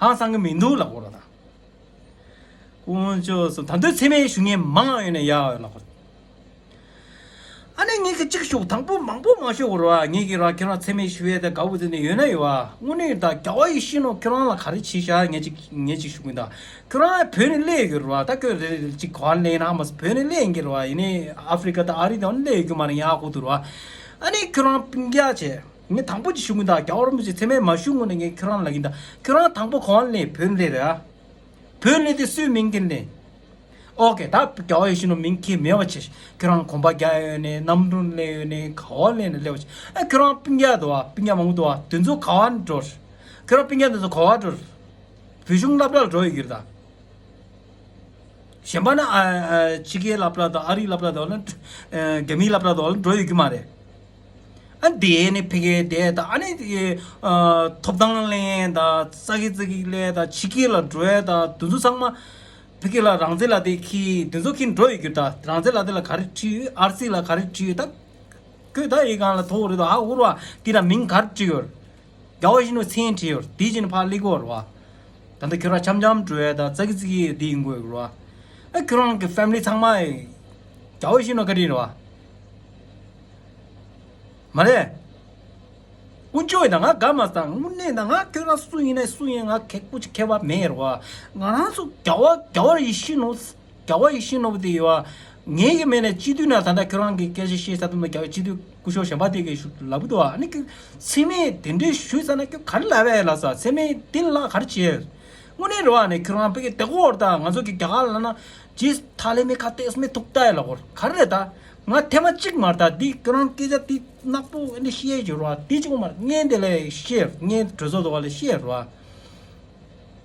ཧང་སང་གི་མི་འདུག་ལབ་གོ་ར་ད། དཀོན་མཆོག་གསུམ་ད་དུང་མཚན་སྨད་ཞུ་མཁན་མང་ཡོད་ན་ཡག་ཡོད་ལབ་གོ་ཨ་ནི་ངས་ཀྱི་གཅིག་ཞུ་དང་པོ་མང་པོ་མ་ཞུ་གོ་ར་བ། ངས་ཀྱི་ར་ཁྱོད་རང་མཚན་སྨད་ཞུ་ཡ་དེ་དགའ་བོ་ཟེར་ནས་ཡོད་ན་ཡོད་བ། དངོས་གནས་ད་རྒྱལ་བ་ཡིད་བཞིན་ནོར་ཁྱོད་རང་ལ་ག་རེ་བྱས་ཤག་ངས་ཅིག་ངས་ཅིག་ཞུ་གི་ད། ཁྱོད་རང་བོད་ནས་སླེབས་ཡོད་རེད་བ། ད་ཁྱོད་རེ་རེ་ཅིག་ག་པར་སླེབས་ན་མ་སོ་བོད་ནས་སླེབས་ཡིན་གྱི་རེད་བ། ཡིན་ནའི་ཨ་ཧྥི་རི་ཀ་དང་ཨ་རི་དང་སླེབས་ཡོད་རྒྱུ་མ་རེད། ཡང་ཧ་གོ་ཐུབ་རེད་བ། ཨ་ནི་ཁྱོད་རང་སྤུན་ཀྱག་བྱས། ངས་དང་པོ་ཅིག་ཞུ་གི་ད། རྒྱལ་བ་རིན་པོ་ཆེ་མཚན་སྨད་མ་ཞུ་སྔོན་ནས་ངས་ཁྱོད་རང་ལ་ཡིན་ད། ཁྱོད་རང་དང་པོ་ག་པར་སླེབས། བོད་ནས་སླེབས་རེད་ཨ། བོད་སླེབས་དུས་སུའི་མིང་འཁྱེར་སླེབས། ཨོ་ཀེ་ད་རྒྱལ་བ་ཡིད་བཞིན་ནོར་མིང་འཁྱེར་མེད་པ་བྱས། ཁྱོད་རང་གོམ་པ་རྒྱག་ཡོད་ནས་གནམ་གྲུ་སླེབས་ཡོད་ནས་ག་པར་སླེབས་ནས་སླེབས་པ་བྱས། ཨ་ཁྱོད་རང་སྤུན་ཀྱག་འདུག་བ། སྤུན་ཀྱག་མང་པོ་འདུག་བ། དེ་ཚོ་ག་པར་འགྲོ། ཁྱོད་རང་སྤུན་ཀྱག་དེ་ཚོ་ག་པར་འགྲོ། བོད་གཞུང་སློབ་གྲྭ་ལ་འགྲོ་ཡོད་ཀྱི་རེད་ད། གཞན་པ་ན་ཨ་ཨ་ཕྱི་རྒྱལ་སློབ་གྲྭ་དང་ཨ་རིའི་སློབ་གྲྭ་དང་ལ་རྒྱ་མིའི་སློབ་གྲྭ་དང་ལ་འགྲོ་ཡོད་ཀྱི་མ་རེད། ཨ་དེ་ནི་ཕ་གིར་བསྡད་དང་ཨ་ནི་ཨ་ཐོབ་ཐང་ལེན་དང་ཙག་གི་ཙིག་གི་ལས་དང་ཕྱི་རྒྱལ་ལ་འགྲོ་ཡ་དང་དེ་ཚོ་ཚང་མ་ཕ་གི་ལ་རང་བཙན་ལ་དེ་ཁྱི་དེ་ཚོ་ཁྱི་འགྲོ་ཡོད་ཀྱི་རེད་ད། རང་བཙན་ལ་དེ་ལ་ག་རེ་བྲིས་ཡོད། ཨར་སི་ལ་ག་རེ་བྲིས་ཡོད་ད། ཁོས་ད་ཡི་གང་ལ་ཐོག་རེད་དོ་ཧ་འུར་བ་དེ་ལ་མིང་ག་རེ་བྲིས་ཡོད། རྒྱལ་བ་ཡིད་བཞིན་ནོར་མཚན་བྲིས་ཡོད། དེ་བཞིན་ཕར་སླེབས་ཀྱི་ཡོད་རེད་བ། ད་ལྟ་ཁྱོད་རང་འཆམ་འཆམ་འགྲོ་ཡ་ད་ཙག་གི་ཙིག་གི་དེ་ཡིན་དགོས་ཡོད་རེད་བ། ཨ་ཁྱོད་རང་གི་ཕེ་མི་ལི་ཚང་མ་ཡི་རྒྱལ་བ་ཡིད་བཞིན་ནོར་བཀའ་དྲིན་རེད་བ། མ་རེད། དཀོན་མཆོག་ཡིན་ད་ང་དགའ་མ་སོང་། དངོས་གནས་ད་ང་ཁྱོད་རང་སུ་ཡིན་ན་སུ་ཡིན་ང་ཁེ་སྐུ་ཅི་ཁེ་བ་མེད་རེད་བ། ང་རང་ཚོ་རྒྱལ་བ་རྒྱལ་བ་ཡིད་བཞིན་ནོ། རྒྱལ་བ་ཡིད་བཞིན་ནོ་དེ་ཡོད་བ། ངེད་ཀྱི་མེད་ནས་སྤྱི་འཐུས་ན་ད་ལྟ་ཁྱོད་རང་གི་སྐད་ཆ་བཤད་ས་དུ་མ་རྒྱལ་བ་སྤྱི་འཐུས་སྐུ་ཞབས་གཞན་པ་དེ་གི་ཞུ་ལབ་འདུག་བ། ཨ་ནི་ཁྱོད་མཚན་སྨད་དེ་འདྲའི་ཞུས་ས་ན་ཁྱོད་ག་རེ་ལབ་ཡ་ལབ་ས། མཚན་སྨད་དེ་ལ་ག་རེ་བྱེད། དངོས་གནས་རེད་བ། ནས་ཁྱོད་རང་བོད་ཀྱི་དེ་གོ་བར་ད་ང་ཚོ་གི་རྒྱ་གར་ལ་ན་ཇིས་ཐ་ལེ་མེ་ཁ་ཏེས་མེ་ཐུག་ཏ་ཡ་ལ་གོ་ག་རེ་རེད་ད། ང་ཐེངས་མ་གཅིག་མ་རེད་ད་འདི་ཁྱོད་རང་སྐད་ཆ་དེ་ནག་པོ་ཨེ་འདྲ་བཤད་ཡ་ཡོད་རེད་བ། དེ་གཅིག་པོ་མ་རེད། ངས་འདི་ལ་བཤད་ངས་གྲོས་ཚོགས་དོ་བ་ལ་བཤད་རེད་བ།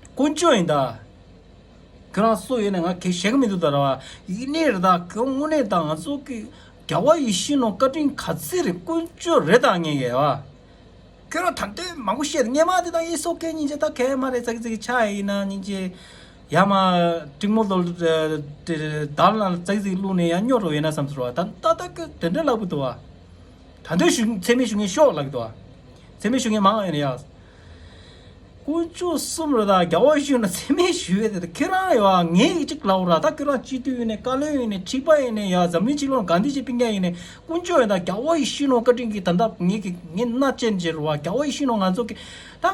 དཀོན་མཆོག་ཡིན་ད། ཁྱོད་རང་སུ་ཡིན་ན་ང་གལ་ཞེ་གི་མི་འདུག་ད་ར་བ། ཡིན་ནའི་རེད་ད་ཁྱོད་དངོས་གནས་ད་ང་ཚོ་གི་རྒྱལ་བ་ཡིད་བཞིན་ནོ་བཀའ་དྲིན་ག་ཚད་རེད། དཀོན་མཆོག་རེད་ད་ངས་གས་བ། ཁྱོད་རང་ད་འདོད་མང་པོ་བཤད་ངས་མ་དེ་དང་ཡིན་སོ་ཁའི་སྙིང་རྗེ་ད་གས་མ་རེད། ཙག་ཙིག་ཆ་ཡིན་ན་སྙིང་རྗེ། ཡ་མ་ཀྲིག་མོ་ལོ་དར་ལ་ཙག་ཙིག་བླུགས་ནས་ཡ་སྨྱོ་རོ་ཡིན་ན་བསམ་ཚོར་བ་ད་ད་ད་ཁྱོད་དེ་འདྲ་ལབ་གི་འདུག་བ། ད་འདོད་ཞུ་མཚན་སྨད་ཞུ་ངས་ཤོག་ལབ་གི་འདུག་བ། མཚན་སྨད་ཞུ་ངས་མང་ཡིན་ཡ། དཀོན་མཆོག་གསུམ་རེད་ད་རྒྱལ་བ་ཡིད་བཞིན་ནོ་མཚན་སྨད་ཞུ་བས་དེ་ཁྱེད་རང་ཡོད་ཨ། ངས་ཡིག་གཅིག་ལབ་ར་ད་ཁྱོད་རང་སྤྱི་འཐུས་ཡིན་ནས་བཀའ་བློན་ཡིན་ནས་ཁྲིག་པ་ཡིན་ནས་ཡ་འཛམ་གླིང་སྤྱི་ལོ་གང་འདི་ཅིག་སྤུན་ཀྱག་ཡིན་ནས་དཀོན་མཆོག་ཡོད་ད་རྒྱལ་བ་ཡིད་བཞིན་ནོ་བཀའ་དྲིན་གྱིས་ད་ལྟ་ངས་ཀྱི་ངས་མནའ་ཅན་ཅེ་རུ་བ་རྒྱལ་བ་ཡིད་བཞིན་ནོ་ང་ཚོ་གི་ད་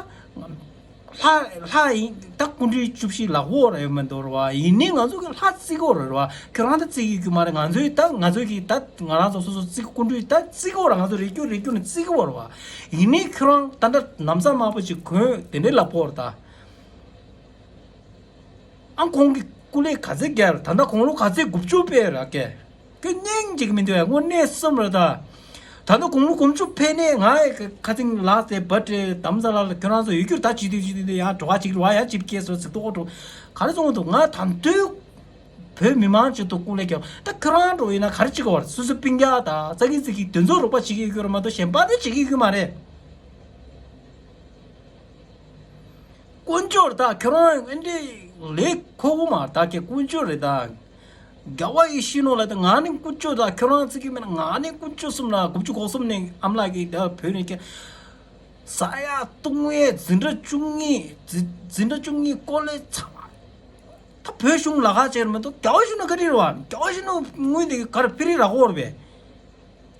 ལྷ་ལྷ་ཡིན་ད་སྐུ་ཕྲེང་བཅུ་བཞི་ལ་འོ་ར་ཡོད་མི་འདུག་རུ་བ། ཡིན་ནས་ང་ཚོ་གི་ལྷ་བརྩི་གོ་ར་རུ་བ། ཁྱོད་རང་ད་བརྩི་གི་རྒྱུ་མ་རེད། ང་ཚོའི་ད་ང་ཚོ་གི་ད་ང་རང་ཚོ་སོ་སོ་བརྩི་སྐུ་ཕྲེང་ད་བརྩི་གོ་ར་ང་ཚོ་རེ་སྐྱོ་རེ་སྐྱོ་ནས་བརྩི་གོ་ར་བ། ཡིན་ནའི་ཁྱོད་རང་ད་ལྟ་ནམ་བཟའ་དམར་པོ་ཅིག་གོན་དེ་འདྲའི་ལབ་ཕོར་ད། ཨང་ཁོང་གི་སྐུ་ལས་ག་ཚད་བརྒྱབ་ད་ལྟ་དགུང་ལོ་ག་ཚད་དགུ་བཅུ་པས་ར་ཀེ། ཁྱོད་སྙིང་རྗེ་གི་མི་འདུག་ཡ་དངོས་གནས་གསུམ་རེད་ད། ད་ལྟ་དགུང་ལོ་དགུ་བཅུ་ཕེབས་ནས་ང་ཡི་ཁ་ཚིག་ལག་རྩེ་བ་སྤྲེལ་དམ་ས་ལ་ལ་ཁྱོད་རང་ཚོ་ཡོད་རྒྱུར་ད་བྱེད་དུས་བྱེད་དུས་ཡང་འགྲོ་བ་ཅིག་རུ་བ་ཡང་ཅིབ་སྐྱེས་སོ་ཚིག་ཏོག་འགྲོ་ག་རེ་གསུང་འདུག་ང་ད་དུང་བོད་མི་མང་ཆེད་དུ་སྐུ་ལས་བརྒྱབ་ད་ཁྱོད་རང་འགྲོ་ཡིན་ན་ག་རེ་བྱེད་དགོས་བར་སོ་སོ་སྤུན་ཀྱག་ད་ཙག་གི་ཙིག་གི་དོན་ཚོགས་རོགས་པ་བྱེད་ཀྱི་ཡོད་ར་མ་གཏོགས་གཞན་པ་དེ་བྱེད་ཀྱི་ཡོད་མ་རེད། དཀོན་མཆོག་རེད་ད་ཁྱོད་རང་ཨེ་འདྲས་ལས་ཁོ་བོ་མ་ད་ཀྱེ་དཀོན་མཆོག་རེད་ད། རྒྱལ་བ་ཡིད་བཞིན་ནོ་ལ་ད་ང་ནི་དཀོན་མཆོག་ད་ཁྱོད་རང་ཚིག་གི་མེད་ན་ང་ནི་དཀོན་མཆོག་གསུམ་ལ་དགུ་བཅུ་གོ་གསུམ་ནས་ཨམ་ལགས་ཀྱིས་ད་བོད་ནས་ཀྱེ། ཟ་ཡ་བཏུང་བའི་འཛིན་གྲྭ་བཅུ་གཉིས་འཛིན་འཛིན་གྲྭ་བཅུ་གཉིས་ཀོ་ལེ་ཚང་མ། ད་བོད་གཞུང་ལ་ཁག་བྱས་མི་འདུག་རྒྱལ་བ་ཡིད་བཞིན་ནོ་བཀའ་དྲིན་རེད་བ། རྒྱལ་བ་ཡིད་བཞིན་ནོ་དངུལ་དེ་ག་རེ་ཕི་རི་རག་གོ་རེད་པས།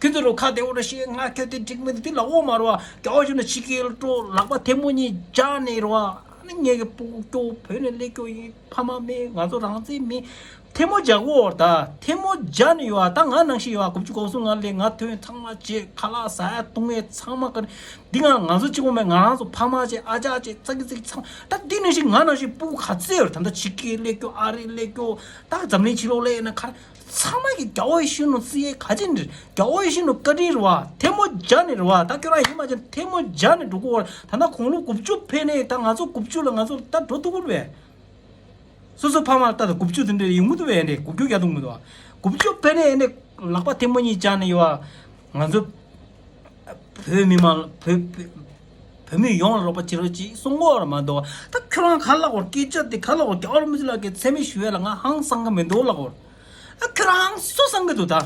ཁྱོད་ཚོ་རུ་ཁ་བདེ་བོ་རུ་ཤེས་ང་ཁྱོད་དེ་འགྲིག་མི་འདུག་དེ་ལ་འོ་མ་རུ་རྒྱ་བ་ཞུ་ན་ཕྱི་རྒྱལ་སྤྲོ་ལག་པ་ཐལ་མོ་གཉིས་སྦྱར་ནས་རུ་ཨ་ནི་ངེད་ཀྱི་སྤུ་གུ་སྐྱོ་བོད་ནས་སླེབས་སྐྱོ་ཡིན་ཕ་མ་མེད་ང་ཚོ་རང་བཙན་མེད་ཐལ་མོ་སྦྱར་གོ་ད་ཐལ་མོ་སྦྱར་ནས་ཡོད་ཨ་ད་ང་ནང་བཞིན་ཡོད་ཨ་དགུ་བཅུ་གོ་གསུམ་ང་སླེབས་ང་ཐོན་ཚང་མ་བྱེད་ཁ་ལག་ཟ་ཡ་བཏུང་ཡ་ཚང་མ་ཀ་འདི་ང་ང་ཚོ་གཅིག་པོ་མེད་ང་རང་ཚོ་ཕ་མ་བྱེད་ཨ་ཅག་བྱེད་ཙག་གི་ཙིག་ཚང་ད་འདི་ནང་བཞིན་ང་ནང་བཞིན་སྤུ་གུ་ག་ཚོད་ཡོད་ད་ད་ཕྱི་རྒྱལ་སླེབས་སྐྱོ་ཨ་རི་སླེབས་སྐྱོ་ད་འཛམ་གླིང་ཕྱི་ལོགས་སླེབས་ཡོད་ན་ཁ་ཚང་མ་གི་རྒྱལ་བ་ཡིད་བཞིན་ནོ་བརྩི་ཡས་ག་ཅི་འདྲ་རྒྱལ་བ་ཡིད་བཞིན་ནོ་བཀའ་དྲིན་རེད་བ། ཐལ་མོ་སྦྱར་ནས་རེད་བ། ད་ཁྱོད་རང་ཡིད་མ་ཆེས་ཐལ་མོ་སྦྱར་ནས་འགྲོ་དགོས་བ། ད་ལྟ་དགུང་ལོ་དགུ་བཅུ་ཕེབས་ནས་ད་ང་ཚོ་དགུ་བཅུ་ལ་ང་ཚོ་ད་འགྲོ་ཐུབ་ཀྱི་རེད་པས། སོ་སོ་ཕ་མ་ལ་ལྟ་དང་དགུ་བཅུ་དེ་འདྲ་ཡོང་གི་འདུག་པས་འདྲ་དགུ་བཅུ་བརྒྱ་ཐུབ་མི་འདུག་བ། དགུ་བཅུ་ཕེབས་ནས་འདྲ་ལག་པ་ཐལ་མོ་གཉིས་སྦྱར་ནས་ཡོད་བ། ང་ཚོ་བོད་མི་མང་ལ་བོད་བོད་བོད་མི་ཡོངས་ལ་རོགས་པ་བྱེད་རོགས་གྱིས་གསུང་གི་ཡོད་རེད་མ་གཏོགས་ད་ཁྱོད་རང་ག་ལ་གོ་སྐད་ཆ་དེ་ག་ལ་གོ་རྒྱལ་བ་རིན་པོ་ཆེ་ལགས་ཀྱིས་མཚན་སྨད་ཞུ་ཡས་ལ་ང་ཧང་སང་གི་མི་འདུག་ལབ་གོ། ཨ་ཁྱོད་རང་སུ་སང་གི་འདུག་ད།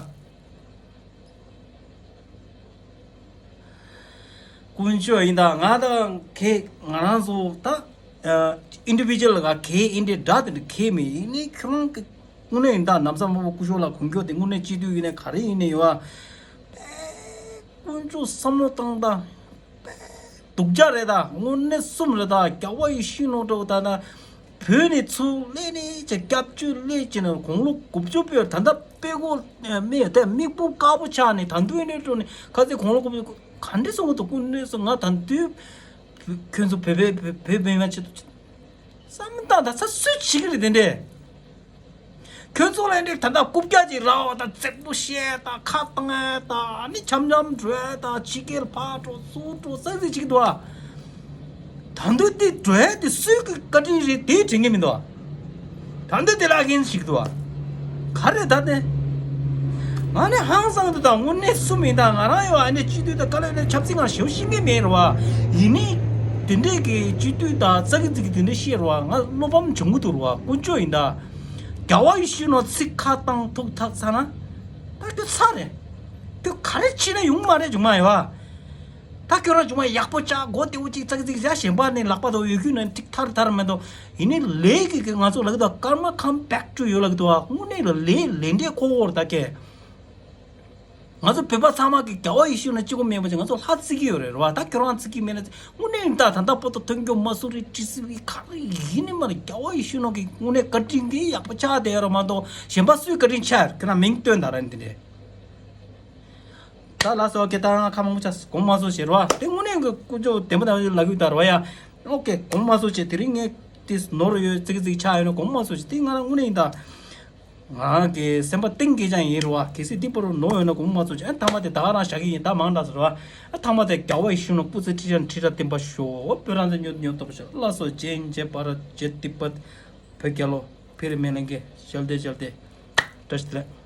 དཀོན་མཆོག་ཡིན་ད་ང་ད་གས་ང་རང་ཚོ་ད་ཨིན་ཌི་བི་ཇུ་ཨལ་ག་གས་ཨིན་ཌི་འདྲ་དེ་འདྲ་གས་མེད་ཡིན་ནའི་ཁྱོད་རང་གི་དངོས་གནས་ཡིན་ད་ནམ་བཟང་མ་བོ་སྐུ་ཞབས་ལ་གོང་སྐྱོ་དེ་དངོས་གནས་སྤྱི་འཐུས་ཡིན་ནའི་ག་རེ་ཡིན་ནའི་ཡོད་ཨ། དཀོན་མཆོག་བསམ་བློ་བཏང་དང་། སྡུག་ཅག་རེད་ད་དངོས་གནས་གསུམ་རེད་ད་རྒྱལ་བ་ཡིད་བཞིན་ནོ་འགྲོ་ད་ད། བོད་ནས་ཚུར་སླེབས་ནས་ཀྱི་སྐྱབས་བཅོལ་སླེབས་ཀྱི་ནས་དགུང་ལོ་དགུ་བཅུ་པའི་ད་ལྟ་དཔེ་གོ་མེད་དེ་མིག་སྤུ་དཀར་པོ་ཆགས་ནས་ད་དུང་ནས་འགྲོ་ནས་ཁ་ཚེ་དགུང་ལོ་དགུ་བཅུ་ག་འདྲ་སོང་གི་འདུག་དཀོན་གནས་སུ་ང་ད་དུང་ཁྱོད་ཚོ་བོད་པའི་བོད་བོད་མི་མང་ཆེད་དུ་བསམ་བཏང་ད་ཚ་སུས་བྱེད་ཀྱི་རེད་དེ་འདྲས། ཁྱོད་ཚོ་ལ་འདྲེ་ད་ལྟ་རྐུབ་བཀྱག་ཅིག་རག་པ་དང་རྩེག་པོ་བཤད་དང་ཁ་བཏང་ཡ་དང་ཨ་ནི་འཆམ་འཆམ་འགྲོ་ཡ་དང་ཕྱི་རྒྱལ་ཕར་འགྲོ་ཚུར་འགྲོ་ཙག་ཙིག་བྱེད་ཀྱི་འདུག་ཨ། ད་དུང་དེ་འགྲོ་ཡ་དེ་སུའི་གི་བཀའ་དྲིན་རེད་དེ་དྲན་གྱི་མི་འདུག་ཨ། ད་དུང་དེ་ལ་ཁེན་ཞིག་འདུག་ཨ། ག་རེ་ད་དེ། ང་ནི་ཧང་སང་འདུག་ད་དངོས་གནས་སུ་མིན་ད་ང་རང་ཡོད་ཨ་ནི་སྤྱི་འཐུས་དང་བཀའ་བློན་ནས་ཆབ་སྲིད་ངར་ཞེ་པོ་ཤེས་ཀྱི་མེད་རེད་བ། ཡིན་ནི། དེ་འདྲས་ཀྱི་སྤྱི་འཐུས་དང་ཙག་གི་ཙིག་གི་དེ་འདྲས་བཤད་རེད་བ་ང་བློ་ཕམ་བྱུང་གི་འདུག་རེད་བ་དཀོན་མཆོག་ཡིན་ད། རྒྱལ་བ་ཡིད་བཞིན་ནོ་ཚིག་ཁ་བཏང་ཐུག་ཐག་ཚ་ན། ད་ཁྱོད་ཚ་རེད། ཁྱོད་ག་རེ་བྱས་ན་ཡོང་མ་རེད་བྱུང་མ་ཡོད་བ། ད་ཁྱོད་རང་བྱུང་མ་ཡག་པོ་ཅག་མགོ་བདེ་བོ་ཅིག་ཙག་ཙིག་བཞག་གཞན་པ་ནས་ལག་པ་དང་འོས་ཁུག་ནང་ཏིག་ཐར་ཐར་མ་གཏོགས་ཡིན་ནི་ལས་ཀྱི་གི་ང་ཚོ་ལག་ཏུ་karma come back to you ལག་ཏུ་བ་དངོས་གནས་ལ་ལས་ལས་འབྲས་ཁོ་བོར་ད་ཁྱེད། ང་ཚོ་བོད་པ་ཚང་མ་གི་རྒྱལ་བ་ཡིད་བཞིན་ནོར་གཅིག་པོ་མེད་པ་ཅིག་ང་ཚོ་ལྷ་བརྩི་གི་ཡོད་རེད། རེད་བ། ད་ཁྱོད་རང་བརྩི་གི་མེད་ན། དངོས་གནས་ད་ད་ལྟ་བར་དུ་ཐོན་རྒྱུ་མ་སོང་རེད། ཏི་སི་ཝི་ག་རེ་ཡིན་ནི་མ་རེད། རྒྱལ་བ་ཡིད་བཞིན་ནོར་གི་དངོས་གནས་བཀའ་དྲིན་གི་ཡག་པོ་ཆགས་བསྡད་ཡོད་རེད་མ་གཏོགས། གཞན་པ་སུའི་བཀའ་དྲིན་ཆགས་ཡོད། ཁྱོད་རང་མིང་བཏོན་དང་ར་འདི་འདྲས། ད་ལགས་སོ། ཁྱེད་ད་རང་ཁ་མང་པོ་ཆགས་དགོངས་མ་སོང་ཞེས་རེད་བ། དེ་དངོས་གནས་གི་ཀུ་ཅོ་བདེ་མོ་དང་ལབ་ཡོད་ད་རེད་བ་ཡ། ཨོ་ཀེ། དགོངས་མ་སོང་ཞེས། དེ་རིང་ངས་ཏི་ནོར་ཡོད་ཙིག་ཙིག་ཆགས་ཡོད་ན་དགོངས་མ་སོང་ཞེས། དེ་ང་རང་དངོས་གནས་ཡིན་ད། ང་རང་གི་སེམས་པ་གཏིང་གི་ཅང་ཡིན་རེད་བ། གལ་སྲིད་འདི་པར་ནོར་ཡོད་ན་དགོངས་མ་སོང་ཞེས། ཨ་མཐའ་མ་དེ་ད་ག་རང་བཞག་གི་ཡིན། ད་མང་དྲགས་སོང་རེད་བ། ཨ་མཐའ་མ་དེ་རྒྱལ་བ་ཡིད་བཞིན་ནོར་སྐུ་ཚེ་ཁྲི་ཕྲག་ཁྲི་ཕྲག་བརྟན་པར་ཤོག་བོད་རང་བཙན་མྱུར་དུ་མྱུར་ཐོབ་པར་ཤོག་ལགས་སོ། ཇེ་ཡིན་ཇེ་བར་ཇེ་ཏི་པད། བོད་རྒྱལ་ལོ། ཕེ་རི་མེ་ལེན་གེ་ཞལ་ཏེ་ཞལ་ཏེ། བཀྲ་ཤིས་བདེ་ལེགས།